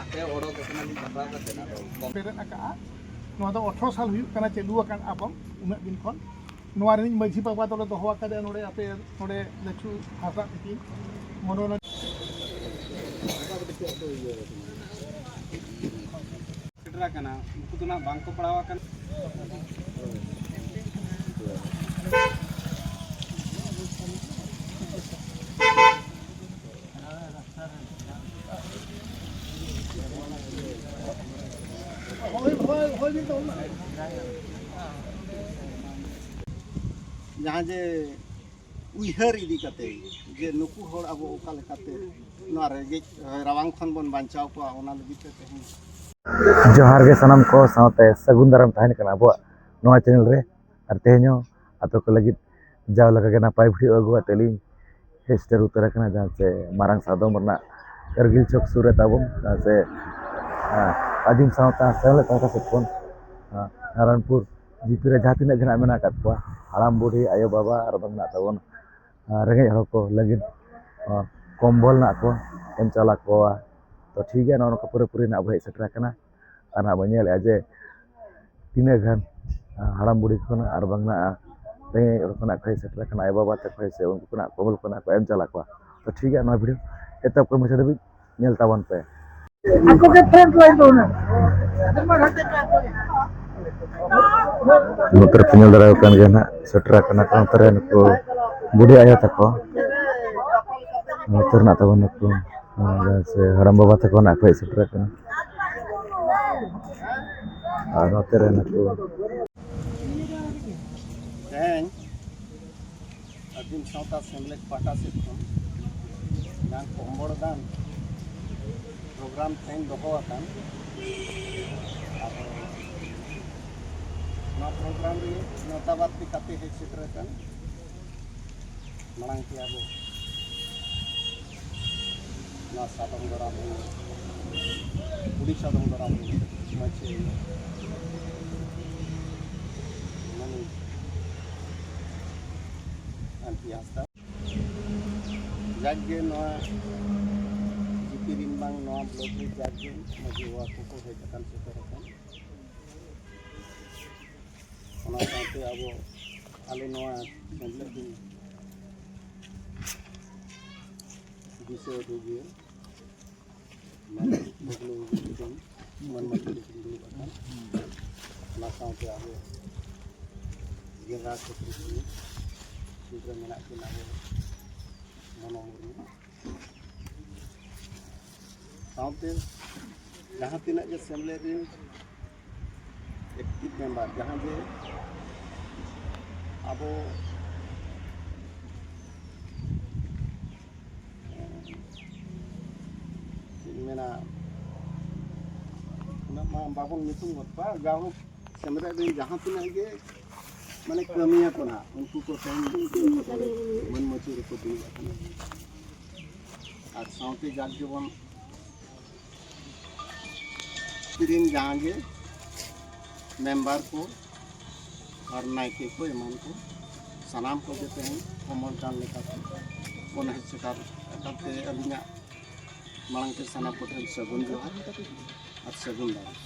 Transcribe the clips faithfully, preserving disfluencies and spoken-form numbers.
ᱟᱯᱮ ᱚᱰᱚᱠ ᱟᱠᱟᱱᱟ ᱞᱤᱧ ᱥᱟᱯᱲᱟᱣ ᱠᱟᱛᱮ ᱟᱫᱚ ᱠᱚᱢ ᱯᱮᱨᱮᱫ ᱟᱠᱟᱫᱼᱟ᱾ ᱱᱚᱣᱟ ᱫᱚ ᱟᱴᱷᱨᱚ ᱥᱟᱞ ᱦᱩᱭᱩᱜ ᱠᱟᱱᱟ ᱪᱟᱹᱞᱩ ᱟᱠᱟᱱ ᱟᱵᱚ ᱩᱱᱟᱹᱜ ᱫᱤᱱ ᱠᱷᱚᱱ᱾ ᱱᱚᱣᱟ ᱨᱤᱱᱤᱡ ᱢᱟᱹᱡᱷᱤ ᱵᱟᱵᱟ ᱫᱚᱞᱮ ᱫᱚᱦᱚ ᱟᱠᱟᱫᱮᱭᱟ ᱱᱚᱰᱮ, ᱟᱯᱮ ᱱᱚᱰᱮ ᱞᱟᱹᱪᱷᱩ ᱦᱟᱸᱥᱫᱟᱜ ᱛᱤᱠᱤᱱ ᱢᱚᱱᱳᱨᱚᱧᱡᱚᱱ ᱥᱮᱴᱮᱨ ᱟᱠᱟᱱᱟ, ᱩᱱᱠᱩ ᱫᱚ ᱱᱟᱜ ᱵᱟᱝ ᱠᱚ ᱯᱟᱲᱟᱣ ᱟᱠᱟᱱᱟ᱾ ᱡᱟᱦᱟᱸ ᱡᱮ ᱩᱭᱦᱟᱹᱨ ᱤᱫᱤ ᱠᱟᱛᱮ ᱡᱮ ᱱᱩᱠᱩ ᱦᱚᱲ ᱟᱵᱚ ᱚᱠᱟ ᱞᱮᱠᱟᱛᱮ ᱱᱚᱣᱟ ᱨᱮᱸᱜᱮᱡ ᱨᱟᱵᱟᱝ ᱠᱷᱚᱱ ᱵᱚᱱ ᱵᱟᱧᱪᱟᱣ ᱠᱚᱣᱟ, ᱚᱱᱟ ᱞᱟᱹᱜᱤᱫ ᱛᱮ ᱛᱮᱦᱮᱧ ᱡᱚᱦᱟᱨ ᱜᱮ ᱥᱟᱱᱟᱢ ᱠᱚ ᱥᱟᱶᱛᱮ ᱥᱟᱹᱜᱩᱱ ᱫᱟᱨᱟᱢ ᱛᱟᱦᱮᱱ ᱠᱟᱱᱟ ᱟᱵᱚᱣᱟᱜ ᱱᱚᱣᱟ ᱪᱮᱱᱮᱞ ᱨᱮ᱾ ᱟᱨ ᱛᱮᱦᱮᱧ ᱦᱚᱸ ᱟᱯᱮ ᱠᱚ ᱞᱟᱹᱜᱤᱫ ᱡᱟᱣ ᱞᱮᱠᱟ ᱜᱮ ᱱᱟᱯᱟᱭ ᱵᱷᱤᱰᱤᱭᱳ ᱟᱹᱜᱩ ᱠᱟᱛᱮ ᱞᱤᱧ ᱦᱮᱡ ᱥᱮᱴᱮᱨ ᱩᱛᱟᱹᱨ ᱟᱠᱟᱱᱟ, ᱡᱟᱦᱟᱸ ᱪᱮ ᱢᱟᱨᱟᱝ ᱥᱟᱫᱚᱢ ᱨᱮᱱᱟᱜ ᱠᱟᱨᱜᱤᱞ ᱪᱚᱠ ᱥᱩᱨ ᱨᱮ ᱛᱟᱵᱚᱱ, ᱡᱟᱦᱟᱸ ᱪᱮ, ᱟᱸ, ᱟᱹᱫᱤᱢ ᱥᱟᱶᱛᱟ ᱥᱮᱢᱞᱮᱫ ᱯᱟᱦᱴᱟ ᱥᱮᱫ ᱠᱷᱚᱱ, ᱟᱸ, ᱱᱟᱨᱟᱱᱯᱩᱨ ᱡᱤᱯᱤ ᱨᱮ ᱡᱟᱦᱟᱸ ᱛᱤᱱᱟᱹᱜ ᱜᱮ ᱱᱟᱜ ᱢᱮᱱᱟᱜ ᱟᱠᱟᱫ ᱠᱚᱣᱟ, ᱦᱟᱲᱟᱢ ᱵᱩᱰᱷᱤ, ᱟᱭᱳ ᱵᱟᱵᱟ ᱟᱨ ᱵᱟᱝ ᱢᱮᱱᱟᱜ ᱛᱟᱵᱚᱱ, ᱟᱸ, ᱨᱮᱸᱜᱮᱡ ᱦᱚᱲ ᱠᱚ ᱞᱟᱹᱜᱤᱫ, ᱟᱸ, ᱠᱚᱢᱵᱚᱞ ᱱᱟᱜ ᱠᱚ ᱮᱢ ᱪᱟᱞ ᱟᱠᱚᱣᱟ᱾ ᱛᱚ ᱴᱷᱤᱠ ᱜᱮᱭᱟ, ᱱᱚᱜᱼᱚ ᱱᱚᱝᱠᱟ ᱯᱩᱨᱟᱹᱯᱩᱨᱤ ᱱᱟᱜ ᱵᱚ ᱦᱮᱡ ᱥᱮᱴᱮᱨ ᱟᱠᱟᱱᱟ᱾ ᱟᱨ ᱱᱟᱜ ᱵᱚ ᱧᱮᱞᱮᱫᱼᱟ ᱡᱮ ᱛᱤᱱᱟᱹᱜ ᱜᱟᱱ, ᱟᱸ, ᱦᱟᱲᱟᱢ ᱵᱩᱲᱦᱤ ᱠᱷᱚᱱᱟᱜ ᱟᱨ ᱵᱟᱝ ᱱᱟᱜ ᱨᱮᱸᱜᱮᱡ ᱦᱚᱲ ᱠᱷᱚᱱᱟᱜ ᱠᱚ ᱦᱮᱡ ᱥᱮᱴᱮᱨ ᱟᱠᱟᱱᱟ, ᱟᱭᱳ ᱵᱟᱵᱟ ᱛᱟᱠᱚ ᱦᱮᱡ ᱥᱮ ᱩᱱᱠᱩ ᱠᱷᱚᱱᱟᱜ ᱠᱚᱢᱵᱚᱞ ᱠᱷᱚᱱᱟᱜ ᱠᱚ ᱮᱢ ᱪᱟᱞ ᱟᱠᱚᱣᱟ᱾ ᱛᱚ ᱴᱷᱤᱠ ᱜᱮᱭᱟ, ᱱᱚᱣᱟ ᱵᱷᱤᱰᱤᱭᱳ ᱮᱛᱚᱦᱚᱵ ᱠᱷᱚᱱ ᱢᱩᱪᱟᱹᱫ ᱫᱷᱟᱹᱵᱤᱡ ᱧᱮᱞ ᱛᱟᱵᱚᱱ ᱯᱮ᱾ ᱟᱠᱚ ᱜᱮ ᱯᱷᱨᱚᱱᱴ ᱞᱟᱭᱤᱱ ᱫᱚ ᱦᱩᱱᱟᱹᱝ᱾ ᱱᱚᱛᱮ ᱨᱮᱯᱮ ᱧᱮᱞ ᱫᱟᱲᱮᱭᱟᱠᱚ ᱠᱟᱱ ᱜᱮᱭᱟ ᱱᱟᱦᱟᱜ, ᱥᱮᱴᱮᱨ ᱟᱠᱟᱱᱟ ᱠᱚ ᱱᱚᱛᱮ ᱨᱮ ᱱᱩᱠᱩ ᱵᱩᱰᱷᱤ ᱟᱭᱳ ᱛᱟᱠᱚ᱾ ᱱᱚᱛᱮ ᱨᱮᱱᱟᱜ ᱛᱟᱵᱚᱱ ᱱᱩᱠᱩ, ᱟᱨ ᱥᱮ ᱦᱟᱲᱟᱢ ᱵᱟᱵᱟ ᱛᱟᱠᱚ ᱱᱟᱦᱟᱜ ᱠᱚ ᱦᱮᱡ ᱥᱮᱴᱮᱨ ᱟᱠᱟᱱᱟ᱾ ᱟᱨ ᱱᱚᱛᱮ ᱨᱮ ᱱᱩᱠᱩ ᱛᱮᱦᱮᱧ ᱟᱹᱫᱤᱢ ᱥᱟᱶᱛᱟ ᱥᱮᱢᱞᱮᱫ ᱯᱟᱦᱴᱟ ᱥᱮᱫ ᱠᱷᱚᱱ ᱡᱟᱦᱟᱸ ᱠᱚᱢᱵᱚᱲ ᱫᱟᱱ ᱯᱨᱳᱜᱨᱟᱢ ᱛᱮᱦᱮᱧ ᱫᱚᱦᱚ ᱟᱠᱟᱱ, ᱟᱫᱚ ᱱᱚᱣᱟ ᱯᱨᱳᱜᱨᱟᱢ ᱨᱮ ᱱᱮᱣᱛᱟ ᱵᱟᱨᱛᱤ ᱠᱟᱛᱮ ᱦᱮᱡ ᱥᱮᱴᱮᱨ ᱟᱠᱟᱱ ᱢᱟᱲᱟᱝ ᱛᱮ ᱟᱵᱚ ᱱᱚᱣᱟ ᱥᱟᱫᱚᱢ ᱜᱚᱲᱟ ᱨᱮᱱ, ᱠᱩᱲᱤ ᱥᱟᱫᱚᱢ ᱜᱚᱲᱟ ᱨᱮᱱ ᱢᱟᱹᱡᱷᱤ ᱟᱭᱳ ᱢᱟᱹᱱᱤᱡ ᱟᱱᱴᱤ ᱦᱟᱸᱥᱫᱟ᱾ ᱡᱟᱠᱜᱮ ᱱᱚᱣᱟ ᱠᱤᱨᱤᱧ ᱵᱟᱝ ᱱᱚᱣᱟ ᱵᱞᱚᱠ ᱨᱮ ᱡᱟᱠ ᱡᱚᱢ ᱢᱟᱹᱡᱷᱤ ᱵᱟᱵᱟ ᱠᱚᱠᱚ ᱦᱮᱡ ᱟᱠᱟᱱ ᱥᱮᱴᱮᱨ ᱟᱠᱟᱱ᱾ ᱚᱱᱟ ᱥᱟᱶᱛᱮ ᱟᱵᱚ ᱟᱞᱮ ᱱᱚᱣᱟ ᱥᱮᱢᱞᱮᱫ ᱨᱤᱱ ᱫᱤᱥᱟᱹ ᱩᱫᱩᱜᱤᱭᱟᱹ ᱢᱟᱱ ᱵᱷᱟᱹᱜᱽᱱᱟᱹ ᱩᱫᱩᱜ ᱢᱟᱱ ᱢᱟᱹᱡᱷᱤ ᱠᱚ ᱫᱩᱲᱩᱵ ᱟᱠᱟᱱ᱾ ᱚᱱᱟ ᱥᱟᱶᱛᱮ ᱟᱵᱚ ᱜᱮᱸᱫᱟ ᱪᱷᱟᱹᱛᱨᱤ ᱠᱚ ᱥᱩᱨ ᱨᱮ ᱢᱮᱱᱟᱜ ᱠᱤᱱ ᱟᱵᱚ ᱢᱚᱱᱳ ᱢᱩᱨᱢᱩ᱾ ᱥᱟᱶᱛᱮ ᱡᱟᱦᱟᱸ ᱛᱤᱱᱟᱹᱜ ᱜᱮ ᱥᱮᱢᱞᱮᱫ ᱨᱤᱱ ᱮᱠᱴᱤᱵᱷ ᱢᱮᱢᱵᱟᱨ, ᱡᱟᱦᱟᱸ ᱡᱮ ᱟᱵᱚ, ᱪᱮᱫ ᱤᱧ ᱢᱮᱱᱟ, ᱩᱱᱟᱹᱜ ᱢᱟ ᱵᱟᱵᱚᱱ ᱧᱩᱛᱩᱢ ᱜᱚᱫ ᱠᱚᱣᱟ, ᱡᱟᱭᱦᱳᱠ ᱥᱮᱢᱞᱮᱫ ᱨᱤᱱ ᱡᱟᱦᱟᱸ ᱛᱤᱱᱟᱹᱜ ᱜᱮ ᱢᱟᱱᱮ ᱠᱟᱹᱢᱤᱭᱟᱹ ᱠᱚ ᱱᱟᱦᱟᱜ, ᱩᱱᱠᱩ ᱠᱚ ᱛᱮᱦᱮᱧ ᱢᱟᱹᱱ ᱢᱟᱹᱪᱤ ᱨᱮᱠᱚ ᱫᱩᱲᱩᱵ ᱟᱠᱟᱱᱟ᱾ ᱟᱨ ᱥᱟᱶᱛᱮ ᱡᱟᱠ ᱡᱮᱢᱚᱱ ᱨᱤᱱ ᱡᱟᱦᱟᱸ ᱜᱮ ᱢᱮᱢᱵᱟᱨ ᱠᱚ ᱟᱨ ᱱᱟᱭᱠᱮ ᱠᱚ ᱮᱢᱟᱱ ᱠᱚ ᱥᱟᱱᱟᱢ ᱠᱚᱜᱮ ᱛᱮᱦᱮᱧ ᱠᱚᱢᱚᱞ ᱠᱟᱱ ᱞᱮᱠᱟᱛᱮ ᱵᱚᱱ ᱦᱮᱡ ᱥᱮᱴᱮᱨ ᱟᱠᱟᱱ ᱛᱮ ᱟᱹᱞᱤᱧᱟᱜ ᱢᱟᱲᱟᱝ ᱛᱮ ᱥᱟᱱᱟᱢ ᱠᱚᱴᱷᱮᱱ ᱥᱟᱹᱜᱩᱱ ᱡᱚᱦᱟᱨ ᱟᱨ ᱥᱟᱹᱜᱩᱱ ᱫᱟᱨᱟᱢ᱾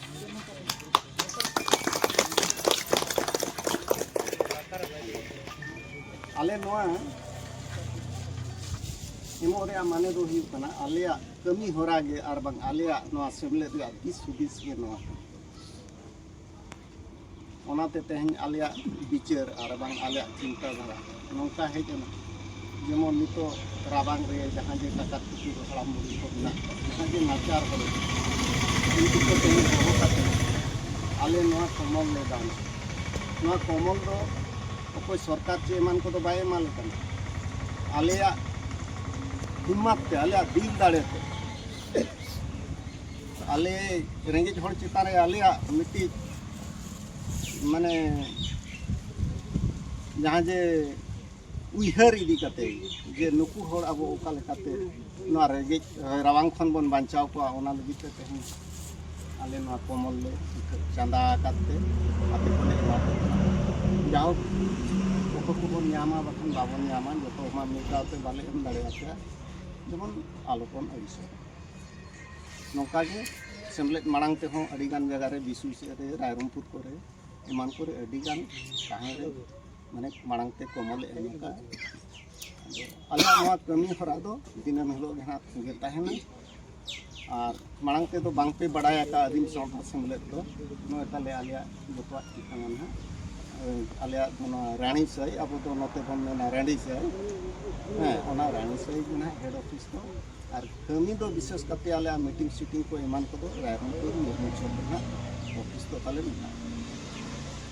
ᱟᱞᱮ ᱱᱚᱣᱟ ᱮᱢᱚᱜ ᱨᱮᱭᱟᱜ ᱢᱟᱱᱮ ᱫᱚ ᱦᱩᱭᱩᱜ ᱠᱟᱱᱟ, ᱟᱞᱮᱭᱟᱜ ᱠᱟᱹᱢᱤ ᱦᱚᱨᱟ ᱜᱮ ᱟᱨ ᱵᱟᱝ ᱟᱞᱮᱭᱟᱜ ᱱᱚᱣᱟ ᱥᱮᱢᱞᱮᱫ ᱨᱮᱭᱟᱜ ᱫᱤᱥ ᱦᱩᱫᱤᱥ ᱜᱮ ᱱᱚᱣᱟ ᱠᱟᱱᱟ᱾ ᱚᱱᱟᱛᱮ ᱛᱮᱦᱮᱧ ᱟᱞᱮᱭᱟᱜ ᱵᱤᱪᱟᱹᱨ ᱟᱨ ᱵᱟᱝ ᱟᱞᱮᱭᱟᱜ ᱪᱤᱱᱛᱟᱹ ᱫᱷᱟᱨᱟ ᱱᱚᱝᱠᱟ ᱦᱮᱡ ᱮᱱᱟ, ᱡᱮᱢᱚᱱ ᱱᱤᱛᱚᱜ ᱨᱟᱵᱟᱝ ᱨᱮ ᱡᱟᱦᱟᱸ ᱡᱮ ᱠᱟᱠᱟ ᱠᱩᱠᱩ ᱦᱟᱲᱟᱢ ᱵᱩᱲᱦᱤ ᱠᱚ ᱢᱮᱱᱟᱜ ᱠᱚᱣᱟ, ᱡᱟᱦᱟᱸ ᱡᱮ ᱱᱟᱪᱟᱨ ᱦᱚᱲ, ᱩᱱᱠᱩ ᱠᱚ ᱛᱮᱦᱮᱧ ᱦᱚᱦᱚ ᱠᱟᱛᱮ ᱟᱞᱮ ᱱᱚᱣᱟ ᱠᱚᱢᱚᱞ ᱞᱮ ᱫᱟᱱᱟ᱾ ᱱᱚᱣᱟ ᱠᱚᱢᱚᱞ ᱫᱚ ᱚᱠᱚᱭ ᱥᱚᱨᱠᱟᱨ ᱪᱮ ᱮᱢᱟᱱ ᱠᱚᱫᱚ ᱵᱟᱭ ᱮᱢᱟ ᱞᱮ ᱠᱟᱱᱟ᱾ ᱟᱞᱮᱭᱟᱜ ᱦᱤᱢᱢᱟᱛ ᱛᱮ, ᱟᱞᱮᱭᱟᱜ ᱫᱤᱞ ᱫᱟᱲᱮ ᱛᱮ ᱟᱞᱮ ᱨᱮᱸᱜᱮᱡ ᱦᱚᱲ ᱪᱮᱛᱟᱱ ᱨᱮ ᱟᱞᱮᱭᱟᱜ ᱢᱤᱫᱴᱤᱡ ᱢᱟᱱᱮ ᱡᱟᱦᱟᱸ ᱡᱮ ᱩᱭᱦᱟᱹᱨ ᱤᱫᱤ ᱠᱟᱛᱮ ᱡᱮ ᱱᱩᱠᱩ ᱦᱚᱲ ᱟᱵᱚ ᱚᱠᱟ ᱞᱮᱠᱟᱛᱮ ᱱᱚᱣᱟ ᱨᱮᱸᱜᱮᱡ ᱨᱟᱵᱟᱝ ᱠᱷᱚᱱ ᱵᱚᱱ ᱵᱟᱧᱪᱟᱣ ᱠᱚᱣᱟ, ᱚᱱᱟ ᱞᱟᱹᱜᱤᱫ ᱛᱮ ᱛᱮᱦᱮᱧ ᱟᱞᱮ ᱱᱚᱣᱟ ᱠᱚᱢᱚᱞ ᱞᱮ ᱪᱟᱸᱫᱟ ᱟᱠᱟᱫ ᱛᱮ ᱟᱯᱮ ᱠᱚᱞᱮ ᱮᱢᱟ ᱯᱮ ᱠᱟᱱᱟ᱾ ᱡᱟᱭᱦᱳᱠ, ᱚᱠᱚᱭ ᱠᱚᱵᱚᱱ ᱧᱟᱢᱟ ᱵᱟᱠᱷᱟᱱ ᱵᱟᱵᱚᱱ ᱧᱟᱢᱟ, ᱡᱚᱛᱚ ᱢᱟ ᱢᱤᱫ ᱫᱷᱟᱣ ᱛᱮ ᱵᱟᱞᱮ ᱮᱢ ᱫᱟᱲᱮᱭᱟᱯᱮᱭᱟ, ᱡᱮᱢᱚᱱ ᱟᱞᱚ ᱵᱚᱱ ᱟᱹᱲᱤᱥᱚᱜ᱾ ᱱᱚᱝᱠᱟ ᱜᱮ ᱥᱮᱢᱞᱮᱫ ᱢᱟᱲᱟᱝ ᱛᱮᱦᱚᱸ ᱟᱹᱰᱤ ᱜᱟᱱ ᱡᱟᱭᱜᱟ ᱨᱮ ᱵᱤᱥᱩᱭ ᱥᱮᱫ ᱨᱮ, ᱨᱟᱭᱨᱚᱝᱯᱩᱨ ᱠᱚᱨᱮ, ᱮᱢᱟᱱ ᱠᱚᱨᱮ ᱟᱹᱰᱤ ᱜᱟᱱ ᱛᱟᱦᱮᱸ ᱨᱮ ᱢᱟᱱᱮ ᱢᱟᱲᱟᱝ ᱛᱮ ᱠᱚᱢᱚᱞ ᱮ ᱮᱢ ᱟᱠᱟᱫᱼᱟ᱾ ᱟᱫᱚ ᱟᱞᱮᱭᱟᱜ ᱱᱚᱣᱟ ᱠᱟᱹᱢᱤ ᱦᱚᱨᱟ ᱫᱚ ᱫᱤᱱᱟᱹᱢ ᱦᱤᱞᱳᱜ ᱜᱮ ᱦᱟᱸᱜ ᱯᱩᱸᱜᱮ ᱛᱟᱦᱮᱱᱟ᱾ ᱟᱨ ᱢᱟᱲᱟᱝ ᱛᱮᱫᱚ ᱵᱟᱝᱯᱮ ᱵᱟᱲᱟᱭ ᱟᱠᱟᱫ ᱟᱹᱫᱤᱢ ᱥᱟᱶᱛᱟ ᱥᱮᱢᱞᱮᱫ ᱫᱚ ᱱᱚᱜᱼᱚᱭ ᱛᱟᱞᱮ ᱟᱞᱮᱭᱟᱜ ᱡᱚᱛᱚᱣᱟᱜ ᱴᱷᱤᱠᱟᱹᱱᱟ ᱱᱟᱦᱟᱜ᱾ ᱟᱞᱮᱭᱟᱜ ᱫᱚ ᱱᱚᱣᱟ ᱨᱟᱺᱰᱤ ᱥᱟᱹᱭ, ᱟᱵᱚ ᱫᱚ ᱱᱚᱛᱮ ᱵᱚᱱ ᱢᱮᱱᱟ ᱨᱟᱺᱰᱤ ᱥᱟᱹᱭ᱾ ᱦᱮᱸ, ᱚᱱᱟ ᱨᱟᱺᱰᱤ ᱥᱟᱹᱭ ᱜᱮ ᱱᱟᱦᱟᱜ ᱦᱮᱰ ᱚᱯᱷᱤᱥ ᱫᱚ᱾ ᱟᱨ ᱠᱟᱹᱢᱤ ᱫᱚ ᱵᱤᱥᱮᱥ ᱠᱟᱛᱮ ᱟᱞᱮᱭᱟᱜ ᱢᱤᱴᱤᱝ ᱥᱤᱴᱤᱝ ᱠᱚ ᱮᱢᱟᱱ ᱠᱚᱫᱚ ᱨᱟᱭᱨᱚᱝᱯᱩᱨ ᱢᱩᱨᱢᱩ ᱪᱚᱠ ᱨᱮᱱᱟᱜ ᱚᱯᱷᱤᱥ ᱫᱚ ᱛᱟᱞᱮ ᱢᱮᱱᱟᱜᱼᱟ᱾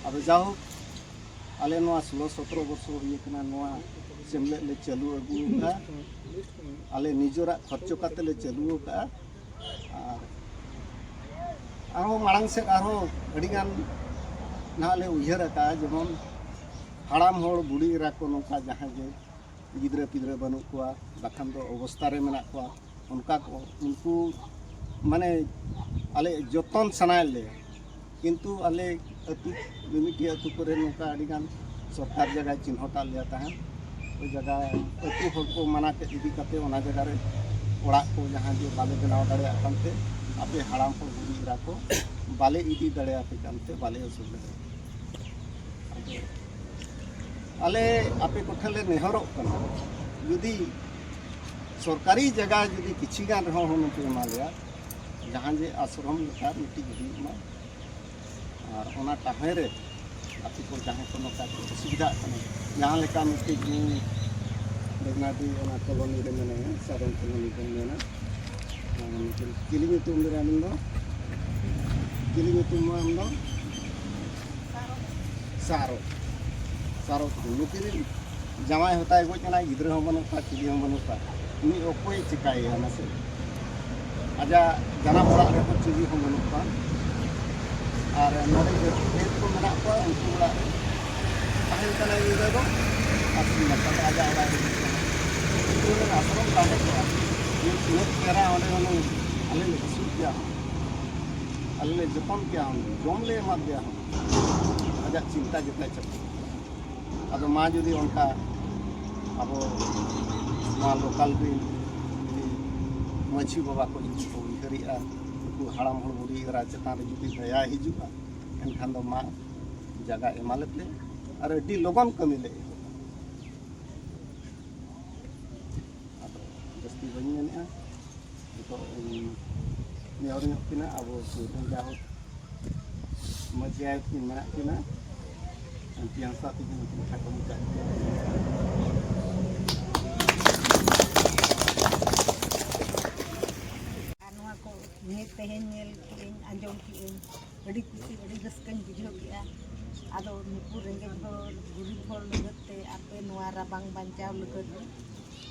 ᱟᱫᱚ ᱡᱟᱭᱦᱳᱠ, ᱟᱞᱮ ᱱᱚᱣᱟ ᱥᱳᱞᱳ ᱥᱚᱛᱨᱚ ᱵᱚᱨᱥᱚ ᱦᱩᱭ ᱟᱠᱟᱱᱟ, ᱱᱚᱣᱟ ᱥᱮᱢᱞᱮᱫ ᱞᱮ ᱪᱟᱹᱞᱩ ᱟᱹᱜᱩ ᱟᱠᱟᱫᱼᱟ᱾ ᱟᱞᱮ ᱱᱤᱡᱮᱨᱟᱜ ᱠᱷᱚᱨᱪᱚ ᱠᱟᱛᱮ ᱞᱮ ᱪᱟᱹᱞᱩ ᱟᱠᱟᱫᱼᱟ᱾ ᱟᱨ ᱟᱨᱦᱚᱸ ᱢᱟᱲᱟᱝ ᱥᱮᱫ ᱟᱨᱦᱚᱸ ᱟᱹᱰᱤᱜᱟᱱ ᱱᱟᱦᱟᱜ ᱞᱮ ᱩᱭᱦᱟᱹᱨ ᱟᱠᱟᱫᱼᱟ, ᱡᱮᱢᱚᱱ ᱦᱟᱲᱟᱢ ᱦᱚᱲ, ᱵᱩᱲᱦᱤ ᱮᱨᱟ ᱠᱚ, ᱱᱚᱝᱠᱟ ᱡᱟᱦᱟᱸᱭ ᱜᱮ ᱜᱤᱫᱽᱨᱟᱹ ᱯᱤᱫᱽᱨᱟᱹ ᱵᱟᱹᱱᱩᱜ ᱠᱚᱣᱟ, ᱵᱟᱠᱷᱟᱱ ᱫᱚ ᱚᱵᱚᱥᱛᱟ ᱨᱮ ᱢᱮᱱᱟᱜ ᱠᱚᱣᱟ, ᱚᱱᱠᱟ ᱠᱚ ᱩᱱᱠᱩ ᱢᱟᱱᱮ ᱟᱞᱮ ᱡᱚᱛᱚᱱ ᱥᱟᱱᱟᱭᱮᱫ ᱞᱮᱭᱟ᱾ ᱠᱤᱱᱛᱩ ᱟᱞᱮ ᱟᱹᱛᱩ, ᱢᱤᱢᱤᱫᱴᱤᱡ ᱟᱹᱛᱩ ᱠᱚᱨᱮ ᱱᱚᱝᱠᱟ ᱟᱹᱰᱤᱜᱟᱱ ᱥᱚᱨᱠᱟᱨ ᱡᱟᱭᱜᱟᱭ ᱪᱤᱱᱦᱟᱹᱣ ᱟᱫ ᱞᱮᱭᱟ ᱛᱟᱦᱮᱸᱫ᱾ ᱳᱭ ᱡᱟᱭᱜᱟ ᱟᱹᱛᱩ ᱦᱚᱲ ᱠᱚ ᱢᱟᱱᱟ ᱠᱮᱫ ᱤᱫᱤ ᱠᱟᱛᱮ ᱚᱱᱟ ᱡᱟᱭᱜᱟ ᱨᱮ ᱚᱲᱟᱜ ᱠᱚ ᱡᱟᱦᱟᱸ ᱡᱮ ᱵᱟᱞᱮ ᱵᱮᱱᱟᱣ ᱫᱟᱲᱮᱭᱟᱜ ᱠᱟᱱᱛᱮ, ᱟᱯᱮ ᱦᱟᱲᱟᱢ ᱦᱚᱲ ᱵᱩᱲᱦᱤ ᱮᱨᱟ ᱠᱚ ᱵᱟᱞᱮ ᱤᱫᱤ ᱫᱟᱲᱮᱭᱟᱯᱮ ᱠᱟᱱᱛᱮ ᱵᱟᱞᱮ ᱟᱹᱥᱩᱞ ᱫᱟᱲᱮᱭᱟᱜᱼᱟ᱾ ᱟᱫᱚ ᱟᱞᱮ ᱟᱯᱮ ᱠᱚᱴᱷᱮᱱ ᱞᱮ ᱱᱮᱦᱚᱨᱚᱜ ᱠᱟᱱᱟ, ᱡᱩᱫᱤ ᱥᱚᱨᱠᱟᱨᱤ ᱡᱟᱭᱜᱟ ᱡᱩᱫᱤ ᱠᱤᱪᱷᱤ ᱜᱟᱱ ᱨᱮᱦᱚᱸ ᱦᱩᱱᱟᱹᱝ ᱯᱮ ᱮᱢᱟ ᱞᱮᱭᱟ, ᱡᱟᱦᱟᱸ ᱡᱮ ᱟᱥᱨᱚᱢ ᱞᱮᱠᱟ ᱢᱤᱫᱴᱤᱡ ᱦᱩᱭᱩᱜ ᱢᱟ, ᱟᱨ ᱚᱱᱟ ᱴᱟᱦᱮ ᱨᱮ ᱟᱯᱮ ᱠᱚ ᱡᱟᱦᱟᱸᱭ ᱠᱚ ᱱᱚᱝᱠᱟ ᱠᱚ ᱚᱥᱩᱵᱤᱫᱷᱟᱜ ᱠᱟᱱᱟ, ᱡᱟᱦᱟᱸ ᱞᱮᱠᱟ ᱢᱤᱫᱴᱤᱡ ᱤᱧ ᱵᱷᱚᱜᱽᱱᱟᱰᱤ ᱚᱱᱟ ᱠᱚᱞᱚᱱᱤ ᱨᱮ ᱢᱮᱱᱟᱭᱟ, ᱥᱟᱫᱚᱢ ᱠᱚᱞᱚᱱᱤ ᱵᱚᱱ ᱢᱮᱱᱟ᱾ ᱟᱨ ᱢᱤᱫᱴᱤᱡ ᱪᱤᱞᱤ ᱧᱩᱛᱩᱢ ᱫᱟᱨᱮ ᱟᱢ ᱫᱚ? ᱪᱤᱞᱤ ᱧᱩᱛᱩᱢ ᱟᱢ ᱫᱚ? ᱥᱟᱨᱚ᱾ ᱥᱟᱨᱚ ᱴᱩᱰᱩ᱾ ᱱᱩᱠᱤᱱ ᱨᱤᱱ ᱡᱟᱶᱟᱭ ᱦᱚᱛᱟᱭ ᱜᱚᱡ ᱮᱱᱟᱭ, ᱜᱤᱫᱽᱨᱟᱹ ᱦᱚᱸ ᱵᱟᱹᱱᱩᱜ ᱠᱚᱣᱟ, ᱪᱤᱞᱤ ᱦᱚᱸ ᱵᱟᱹᱱᱩᱜ ᱠᱚᱣᱟ᱾ ᱩᱱᱤ ᱚᱠᱚᱭ ᱪᱤᱠᱟᱹᱭᱮᱭᱟ ᱢᱟᱥᱮ? ᱟᱡᱟᱜ ᱡᱟᱱᱟᱢ ᱚᱲᱟᱜ ᱨᱮᱦᱚᱸ ᱪᱤᱞᱤ ᱦᱚᱸ ᱵᱟᱹᱱᱩᱜ ᱠᱚᱣᱟ᱾ ᱟᱨ ᱱᱚᱰᱮ ᱡᱟᱹᱛᱤ ᱵᱷᱮᱫ ᱠᱚ ᱢᱮᱱᱟᱜ ᱠᱚᱣᱟ, ᱩᱱᱠᱩ ᱚᱲᱟᱜ ᱨᱮ ᱛᱟᱦᱮᱱ ᱠᱟᱱᱟᱭ ᱜᱤᱫᱽᱨᱟᱹ ᱫᱚ᱾ ᱟᱨ ᱥᱤᱧ ᱢᱟᱨᱥᱟᱞ ᱫᱚ ᱟᱡᱟᱜ ᱚᱲᱟᱜ ᱨᱮ ᱦᱤᱡᱩᱜ ᱠᱟᱱᱟ᱾ ᱩᱱᱠᱩ ᱨᱮᱱ ᱟᱥᱨᱚᱢ ᱛᱟᱦᱮᱸ ᱠᱚᱜᱼᱟ, ᱡᱮ ᱛᱤᱱᱟᱹᱜ ᱪᱮᱦᱨᱟ ᱚᱸᱰᱮ ᱦᱩᱱᱟᱹᱝ ᱟᱞᱮ ᱞᱮ ᱟᱹᱥᱩᱞ ᱠᱮᱭᱟ ᱦᱩᱱᱟᱹᱝ, ᱟᱞᱮ ᱞᱮ ᱡᱚᱛᱚᱱ ᱠᱮᱭᱟ ᱦᱩᱱᱟᱹᱝ, ᱡᱚᱢ ᱞᱮ ᱮᱢᱟ ᱯᱮᱭᱟ ᱦᱩᱱᱟᱹᱝ᱾ ᱟᱡᱟᱜ ᱪᱤᱱᱛᱟ ᱡᱚᱛᱚᱭ ᱪᱟᱵᱟ᱾ ᱟᱫᱚ ᱢᱟ ᱡᱩᱫᱤ ᱚᱱᱠᱟ ᱟᱵᱚ ᱱᱚᱣᱟ ᱞᱳᱠᱟᱞ ᱨᱮᱱ ᱡᱩᱫᱤ ᱢᱟᱹᱡᱷᱤ ᱵᱟᱵᱟ ᱠᱚ ᱡᱩᱫᱤ ᱠᱚ ᱩᱭᱦᱟᱹᱨᱮᱜᱼᱟ, ᱩᱱᱠᱩ ᱦᱟᱲᱟᱢ ᱦᱚᱲ ᱵᱩᱰᱷᱤ ᱮᱨᱟ ᱪᱮᱛᱟᱱ ᱨᱮ ᱡᱩᱫᱤ ᱫᱟᱭᱟ ᱦᱤᱡᱩᱜᱼᱟ, ᱮᱱᱠᱷᱟᱱ ᱫᱚ ᱢᱟ ᱡᱟᱭᱜᱟ ᱮᱢᱟ ᱞᱮᱯᱮ ᱟᱨ ᱟᱹᱰᱤ ᱞᱚᱜᱚᱱ ᱠᱟᱹᱢᱤ ᱞᱮ ᱮᱦᱚᱵᱟ᱾ ᱟᱫᱚ ᱡᱟᱹᱥᱛᱤ ᱵᱟᱹᱧ ᱢᱮᱱᱮᱫᱼᱟ, ᱱᱤᱛᱚᱜ ᱤᱧ ᱱᱮᱦᱚᱨ ᱧᱚᱜ ᱠᱤᱱᱟ, ᱟᱵᱚ ᱥᱩᱨ ᱨᱮᱱ ᱡᱟᱦᱳᱠ ᱢᱟᱹᱡᱷᱤ ᱟᱭᱳ ᱛᱟᱹᱠᱤᱱ ᱢᱮᱱᱟᱜ ᱠᱤᱱᱟ, ᱟᱹᱱᱴᱤ ᱦᱟᱸᱥᱫᱟ ᱛᱟᱹᱠᱤᱱ ᱩᱱᱠᱤᱱ ᱠᱟᱛᱷᱟ ᱠᱚ ᱢᱚᱪᱟ ᱠᱮᱫᱟ᱾ ᱟᱨ ᱱᱚᱣᱟ ᱠᱚ ᱧᱮᱞ, ᱛᱮᱦᱮᱧ ᱧᱮᱞ ᱠᱮᱜᱼᱟᱹᱧ, ᱟᱸᱡᱚᱢ ᱠᱮᱜᱼᱟᱹᱧ, ᱟᱹᱰᱤ ᱠᱩᱥᱤ, ᱟᱹᱰᱤ ᱨᱟᱹᱥᱠᱟᱹᱧ ᱵᱩᱡᱷᱟᱹᱣ ᱠᱮᱜᱼᱟ᱾ ᱟᱫᱚ ᱱᱩᱠᱩ ᱨᱮᱸᱜᱮᱡ ᱦᱚᱲ, ᱜᱩᱨᱤᱵ ᱦᱚᱲ ᱞᱟᱹᱜᱤᱫ ᱛᱮ ᱟᱯᱮ ᱱᱚᱣᱟ ᱨᱟᱵᱟᱝ ᱵᱟᱧᱪᱟᱣ ᱞᱟᱹᱜᱤᱫ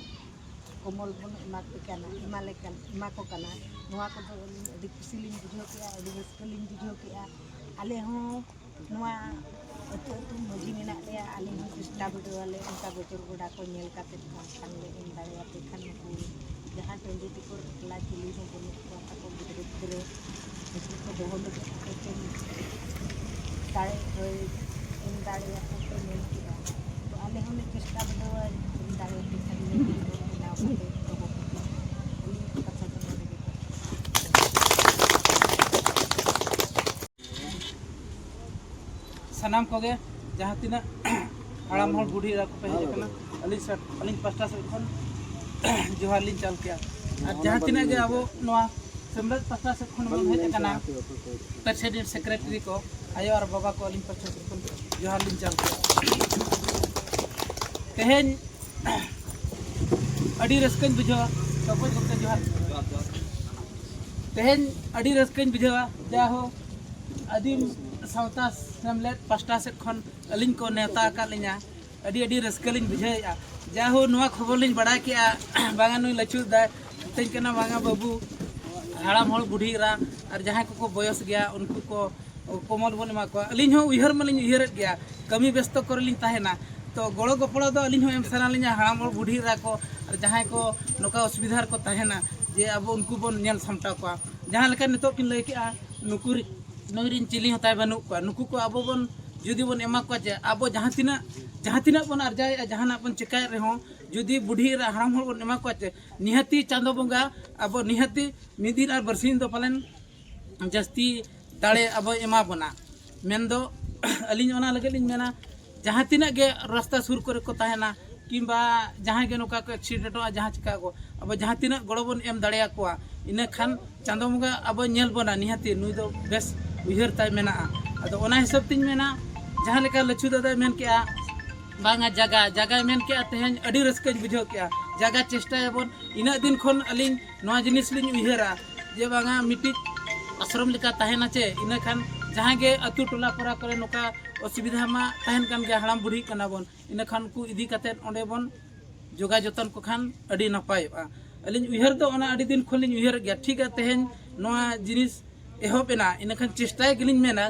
ᱠᱚᱢᱚᱞ ᱵᱚᱱ ᱮᱢᱟ ᱯᱮ ᱠᱟᱱᱟ, ᱮᱢᱟ ᱞᱮ ᱠᱟᱱ, ᱮᱢᱟ ᱠᱚ ᱠᱟᱱᱟ᱾ ᱱᱚᱣᱟ ᱠᱚᱫᱚ ᱟᱹᱞᱤᱧ ᱟᱹᱰᱤ ᱠᱩᱥᱤ ᱞᱤᱧ ᱵᱩᱡᱷᱟᱹᱣ ᱠᱮᱜᱼᱟ, ᱟᱹᱰᱤ ᱨᱟᱹᱥᱠᱟᱹ ᱞᱤᱧ ᱵᱩᱡᱷᱟᱹᱣ ᱠᱮᱜᱼᱟ᱾ ᱟᱞᱮ ᱦᱚᱸ ᱱᱚᱣᱟ ᱟᱹᱛᱩ ᱟᱹᱛᱩ ᱢᱟᱹᱡᱷᱤ ᱢᱮᱱᱟᱜ ᱞᱮᱭᱟ, ᱟᱞᱮ ᱦᱚᱸ ᱪᱮᱥᱴᱟ ᱵᱤᱰᱟᱹᱣ ᱟᱞᱮ, ᱚᱱᱠᱟ ᱵᱚᱪᱚᱨ ᱜᱚᱰᱟ ᱠᱚ ᱧᱮᱞ ᱠᱟᱛᱮ ᱠᱷᱟᱱ ᱞᱮ ᱮᱢ ᱫᱟᱲᱮᱭᱟᱯᱮ ᱠᱷᱟᱱ, ᱱᱩᱠᱩ ᱡᱟᱦᱟᱸ ᱴᱟᱺᱰᱤ ᱴᱤᱠᱚᱨ ᱮᱠᱞᱟ ᱪᱤᱞᱤ ᱦᱚᱸ ᱵᱟᱹᱱᱩᱜ ᱠᱚᱣᱟ ᱛᱟᱠᱚ ᱜᱤᱫᱽᱨᱟᱹ ᱯᱤᱫᱽᱨᱟᱹ, ᱩᱱᱠᱩ ᱠᱚ ᱫᱚᱦᱚ ᱞᱟᱹᱜᱤᱫ ᱛᱮ ᱯᱮ ᱫᱟᱲᱮ ᱦᱚᱭ ᱮᱢ ᱫᱟᱲᱮᱭᱟᱠᱚ ᱯᱮ ᱢᱮᱱ ᱠᱮᱫᱟ᱾ ᱛᱚ ᱟᱞᱮ ᱦᱚᱸᱞᱮ ᱪᱮᱥᱴᱟ ᱵᱤᱰᱟᱹᱣᱟ, ᱮᱢ ᱫᱟᱲᱮᱭᱟᱯᱮ ᱠᱷᱟᱱ ᱞᱮ ᱵᱮᱱᱟᱣ ᱠᱟᱛᱮ ᱫᱚᱦᱚ ᱠᱟᱛᱮ᱾ ᱟᱹᱞᱤᱧᱟᱜ ᱠᱟᱛᱷᱟ ᱫᱚ ᱱᱚᱰᱮ ᱜᱮ᱾ ᱥᱟᱱᱟᱢ ᱠᱚᱜᱮ ᱡᱟᱦᱟᱸ ᱛᱤᱱᱟᱹᱜ ᱦᱟᱲᱟᱢ ᱦᱚᱲ ᱵᱩᱰᱷᱤ ᱮᱨᱟ ᱠᱚᱯᱮ ᱦᱮᱡ ᱟᱠᱟᱱᱟ, ᱟᱹᱞᱤᱧ ᱥᱮᱫ, ᱟᱹᱞᱤᱧ ᱯᱟᱥᱴᱟ ᱥᱮᱫ ᱠᱷᱚᱱ ᱡᱚᱦᱟᱨ ᱞᱤᱧ ᱪᱟᱞ ᱠᱮᱜᱼᱟ᱾ ᱟᱨ ᱡᱟᱦᱟᱸ ᱛᱤᱱᱟᱹᱜ ᱜᱮ ᱟᱵᱚ ᱱᱚᱣᱟ ᱥᱮᱢᱞᱮᱫ ᱯᱟᱥᱴᱟ ᱥᱮᱫ ᱠᱷᱚᱱ ᱵᱚᱱ ᱦᱮᱡ ᱟᱠᱟᱱᱟ, ᱯᱨᱮᱥᱤᱰᱮᱱᱴ, ᱥᱮᱠᱨᱮᱴᱟᱨᱤ ᱠᱚ, ᱟᱭᱳ ᱟᱨ ᱵᱟᱵᱟ ᱠᱚ, ᱟᱹᱞᱤᱧ ᱯᱟᱥᱴᱟ ᱥᱮᱫ ᱠᱷᱚᱱ ᱡᱚᱦᱟᱨ ᱞᱤᱧ ᱪᱟᱞ ᱠᱮᱜᱼᱟ᱾ ᱛᱮᱦᱮᱧ ᱟᱹᱰᱤ ᱨᱟᱹᱥᱠᱟᱹᱧ ᱵᱩᱡᱷᱟᱹᱣᱟ᱾ ᱛᱚᱠᱚᱭ ᱜᱚᱢᱠᱮ ᱡᱚᱦᱟᱨ᱾ ᱛᱮᱦᱮᱧ ᱟᱹᱰᱤ ᱨᱟᱹᱥᱠᱟᱹᱧ ᱵᱩᱡᱷᱟᱹᱣᱟ, ᱡᱟᱭᱦᱳᱠ ᱟᱹᱫᱤᱢ ᱥᱟᱶᱛᱟ ᱥᱮᱢᱞᱮᱫ ᱯᱟᱥᱴᱟ ᱥᱮᱫ ᱠᱷᱚᱱ ᱟᱹᱞᱤᱧ ᱠᱚ ᱱᱮᱣᱛᱟ ᱟᱠᱟᱫ ᱞᱤᱧᱟ᱾ ᱟᱹᱰᱤ ᱟᱹᱰᱤ ᱨᱟᱹᱥᱠᱟᱹ ᱞᱤᱧ ᱵᱩᱡᱷᱟᱹᱣᱮᱫᱼᱟ᱾ ᱡᱟᱭᱦᱳᱠ ᱱᱚᱣᱟ ᱠᱷᱚᱵᱚᱨ ᱞᱤᱧ ᱵᱟᱲᱟᱭ ᱠᱮᱜᱼᱟ, ᱵᱟᱝᱟ ᱱᱩᱭ ᱞᱟᱹᱪᱩ ᱫᱟᱭ ᱢᱤᱛᱟᱹᱧ ᱠᱟᱱᱟ, ᱵᱟᱝᱟ ᱵᱟᱹᱵᱩ, ᱦᱟᱲᱟᱢ ᱦᱚᱲ ᱵᱩᱰᱷᱤ ᱮᱨᱟ ᱟᱨ ᱡᱟᱦᱟᱸᱭ ᱠᱚᱠᱚ ᱵᱚᱭᱚᱥ ᱜᱮᱭᱟ ᱩᱱᱠᱩ ᱠᱚ ᱠᱚᱢᱚᱞ ᱵᱚᱱ ᱮᱢᱟ ᱠᱚᱣᱟ᱾ ᱟᱹᱞᱤᱧ ᱦᱚᱸ ᱩᱭᱦᱟᱹᱨ ᱢᱟᱞᱤᱧ ᱩᱭᱦᱟᱹᱨᱮᱫ ᱜᱮᱭᱟ, ᱠᱟᱹᱢᱤ ᱵᱮᱥᱛᱚ ᱠᱚᱨᱮ ᱞᱤᱧ ᱛᱟᱦᱮᱱᱟ᱾ ᱛᱚ ᱜᱚᱲᱚ ᱜᱚᱯᱚᱲᱚ ᱫᱚ ᱟᱹᱞᱤᱧ ᱦᱚᱸ ᱮᱢ ᱥᱟᱱᱟ ᱞᱤᱧᱟ, ᱦᱟᱲᱟᱢ ᱦᱚᱲ ᱵᱩᱰᱷᱤ ᱮᱨᱟ ᱠᱚ ᱟᱨ ᱡᱟᱦᱟᱸᱭ ᱠᱚ ᱱᱚᱝᱠᱟ ᱚᱥᱩᱵᱤᱫᱷᱟ ᱨᱮᱠᱚ ᱛᱟᱦᱮᱱᱟ, ᱡᱮ ᱟᱵᱚ ᱩᱱᱠᱩ ᱵᱚᱱ ᱧᱮᱞ ᱥᱟᱢᱴᱟᱣ ᱠᱚᱣᱟ᱾ ᱡᱟᱦᱟᱸ ᱞᱮᱠᱟ ᱱᱤᱛᱚᱜ ᱠᱤᱱ ᱞᱟᱹᱭ ᱠᱮᱜᱼᱟ, ᱱᱩᱠᱩ ᱨᱤ-, ᱱᱩᱭ ᱨᱤᱱ ᱪᱤᱞᱤ ᱦᱚᱸ ᱛᱟᱭ ᱵᱟᱹᱱᱩᱜ ᱠᱚᱣᱟ, ᱱᱩᱠᱩ ᱠᱚ ᱟᱵᱚ ᱵᱚᱱ ᱡᱩᱫᱤ ᱵᱚᱱ ᱮᱢᱟ ᱠᱚᱣᱟ, ᱡᱮ ᱟᱵᱚ ᱡᱟᱦᱟᱸ ᱛᱤᱱᱟᱹᱜ ᱡᱟᱦᱟᱸ ᱛᱤᱱᱟᱹᱜ ᱵᱚᱱ ᱟᱨᱡᱟᱣᱮᱫᱼᱟ, ᱡᱟᱦᱟᱱᱟᱜ ᱵᱚᱱ ᱪᱮᱠᱟᱭᱮᱫ ᱨᱮᱦᱚᱸ, ᱡᱩᱫᱤ ᱵᱩᱰᱷᱤ ᱮᱨᱟ ᱦᱟᱲᱟᱢ ᱦᱚᱲ ᱵᱚᱱ ᱮᱢᱟ ᱠᱚᱣᱟ ᱪᱮ, ᱱᱤᱦᱟᱹᱛᱤ ᱪᱟᱸᱫᱚ ᱵᱚᱸᱜᱟ ᱟᱵᱚ ᱱᱤᱦᱟᱹᱛᱤ ᱢᱤᱫ ᱫᱤᱱ ᱟᱨ ᱵᱟᱨᱥᱤᱧ ᱫᱚ ᱯᱟᱞᱮᱱ ᱡᱟᱹᱥᱛᱤ ᱫᱟᱲᱮ ᱟᱵᱚᱭ ᱮᱢᱟ ᱵᱚᱱᱟ᱾ ᱢᱮᱱᱫᱚ ᱟᱹᱞᱤᱧ ᱚᱱᱟ ᱞᱟᱹᱜᱤᱫ ᱞᱤᱧ ᱢᱮᱱᱟ, ᱡᱟᱦᱟᱸ ᱛᱤᱱᱟᱹᱜ ᱜᱮ ᱨᱟᱥᱛᱟ ᱥᱩᱨ ᱠᱚᱨᱮ ᱠᱚ ᱛᱟᱦᱮᱱᱟ, ᱠᱤᱝᱵᱟ ᱡᱟᱦᱟᱸᱭ ᱜᱮ ᱱᱚᱝᱠᱟ ᱠᱚ ᱮᱠᱥᱤᱰᱮᱱᱴᱚᱜᱼᱟ, ᱡᱟᱦᱟᱸ ᱪᱤᱠᱟ ᱠᱚ, ᱟᱵᱚ ᱡᱟᱦᱟᱸ ᱛᱤᱱᱟᱹᱜ ᱜᱚᱲᱚ ᱵᱚᱱ ᱮᱢ ᱫᱟᱲᱮᱭᱟᱠᱚᱣᱟ, ᱤᱱᱟᱹ ᱠᱷᱟᱱ ᱪᱟᱸᱫᱚ ᱵᱚᱸᱜᱟ ᱟᱵᱚ ᱧᱮᱞ ᱵᱚᱱᱟ, ᱱᱤᱦᱟᱹᱛᱤ ᱱᱩᱭ ᱫᱚ ᱵᱮᱥ ᱩᱭᱦᱟᱹᱨ ᱛᱟᱭ ᱢᱮᱱᱟᱜᱼᱟ᱾ ᱟᱫᱚ ᱚᱱᱟ ᱦᱤᱥᱟᱹᱵ ᱛᱤᱧ ᱢᱮᱱᱟ, ᱡᱟᱦᱟᱸ ᱞᱮᱠᱟ ᱞᱟᱹᱪᱷᱩ ᱫᱟᱫᱟᱭ ᱢᱮᱱ ᱠᱮᱜᱼᱟ, ᱵᱟᱝᱟ ᱡᱟᱜᱟ, ᱡᱟᱜᱟᱭ ᱢᱮᱱ ᱠᱮᱜᱼᱟ, ᱛᱮᱦᱮᱧ ᱟᱹᱰᱤ ᱨᱟᱹᱥᱠᱟᱹᱧ ᱵᱩᱡᱷᱟᱹᱣ ᱠᱮᱜᱼᱟ᱾ ᱡᱟᱜᱟ ᱪᱮᱥᱴᱟᱭᱟᱵᱚᱱ, ᱤᱱᱟᱹᱜ ᱫᱤᱱ ᱠᱷᱚᱱ ᱟᱹᱞᱤᱧ ᱱᱚᱣᱟ ᱡᱤᱱᱤᱥ ᱞᱤᱧ ᱩᱭᱦᱟᱹᱨᱟ ᱡᱮ ᱵᱟᱝᱟ ᱢᱤᱫᱴᱤᱡ ᱟᱥᱨᱚᱢ ᱞᱮᱠᱟ ᱛᱟᱦᱮᱱᱟ ᱪᱮ, ᱤᱱᱟᱹ ᱠᱷᱟᱱ ᱡᱟᱦᱟᱸᱭ ᱜᱮ ᱟᱹᱛᱩ ᱴᱚᱞᱟ ᱯᱟᱲᱟ ᱠᱚᱨᱮ ᱱᱚᱝᱠᱟ ᱚᱥᱩᱵᱤᱫᱷᱟ ᱢᱟ ᱛᱟᱦᱮᱱ ᱠᱟᱱ ᱜᱮᱭᱟ, ᱦᱟᱲᱟᱢ ᱵᱩᱲᱦᱤᱜ ᱠᱟᱱᱟ ᱵᱚᱱ, ᱤᱱᱟᱹ ᱠᱷᱟᱱ ᱩᱱᱠᱩ ᱤᱫᱤ ᱠᱟᱛᱮᱫ ᱚᱸᱰᱮ ᱵᱚᱱ ᱡᱚᱜᱟᱣ ᱡᱚᱛᱚᱱ ᱠᱚ ᱠᱷᱟᱱ ᱟᱹᱰᱤ ᱱᱟᱯᱟᱭᱚᱜᱼᱟ᱾ ᱟᱹᱞᱤᱧ ᱩᱭᱦᱟᱹᱨ ᱫᱚ ᱚᱱᱟ ᱟᱹᱰᱤ ᱫᱤᱱ ᱠᱷᱚᱱ ᱞᱤᱧ ᱩᱭᱦᱟᱹᱨᱮᱫ ᱜᱮᱭᱟ᱾ ᱴᱷᱤᱠ ᱜᱮᱭᱟ, ᱛᱮᱦᱮᱧ ᱱᱚᱣᱟ ᱡᱤᱱᱤᱥ ᱮᱦᱚᱵ ᱮᱱᱟ, ᱤᱱᱟᱹᱠᱷᱟᱱ ᱪᱮᱥᱴᱟᱭ ᱜᱮᱞᱤᱧ ᱢᱮᱱᱟ,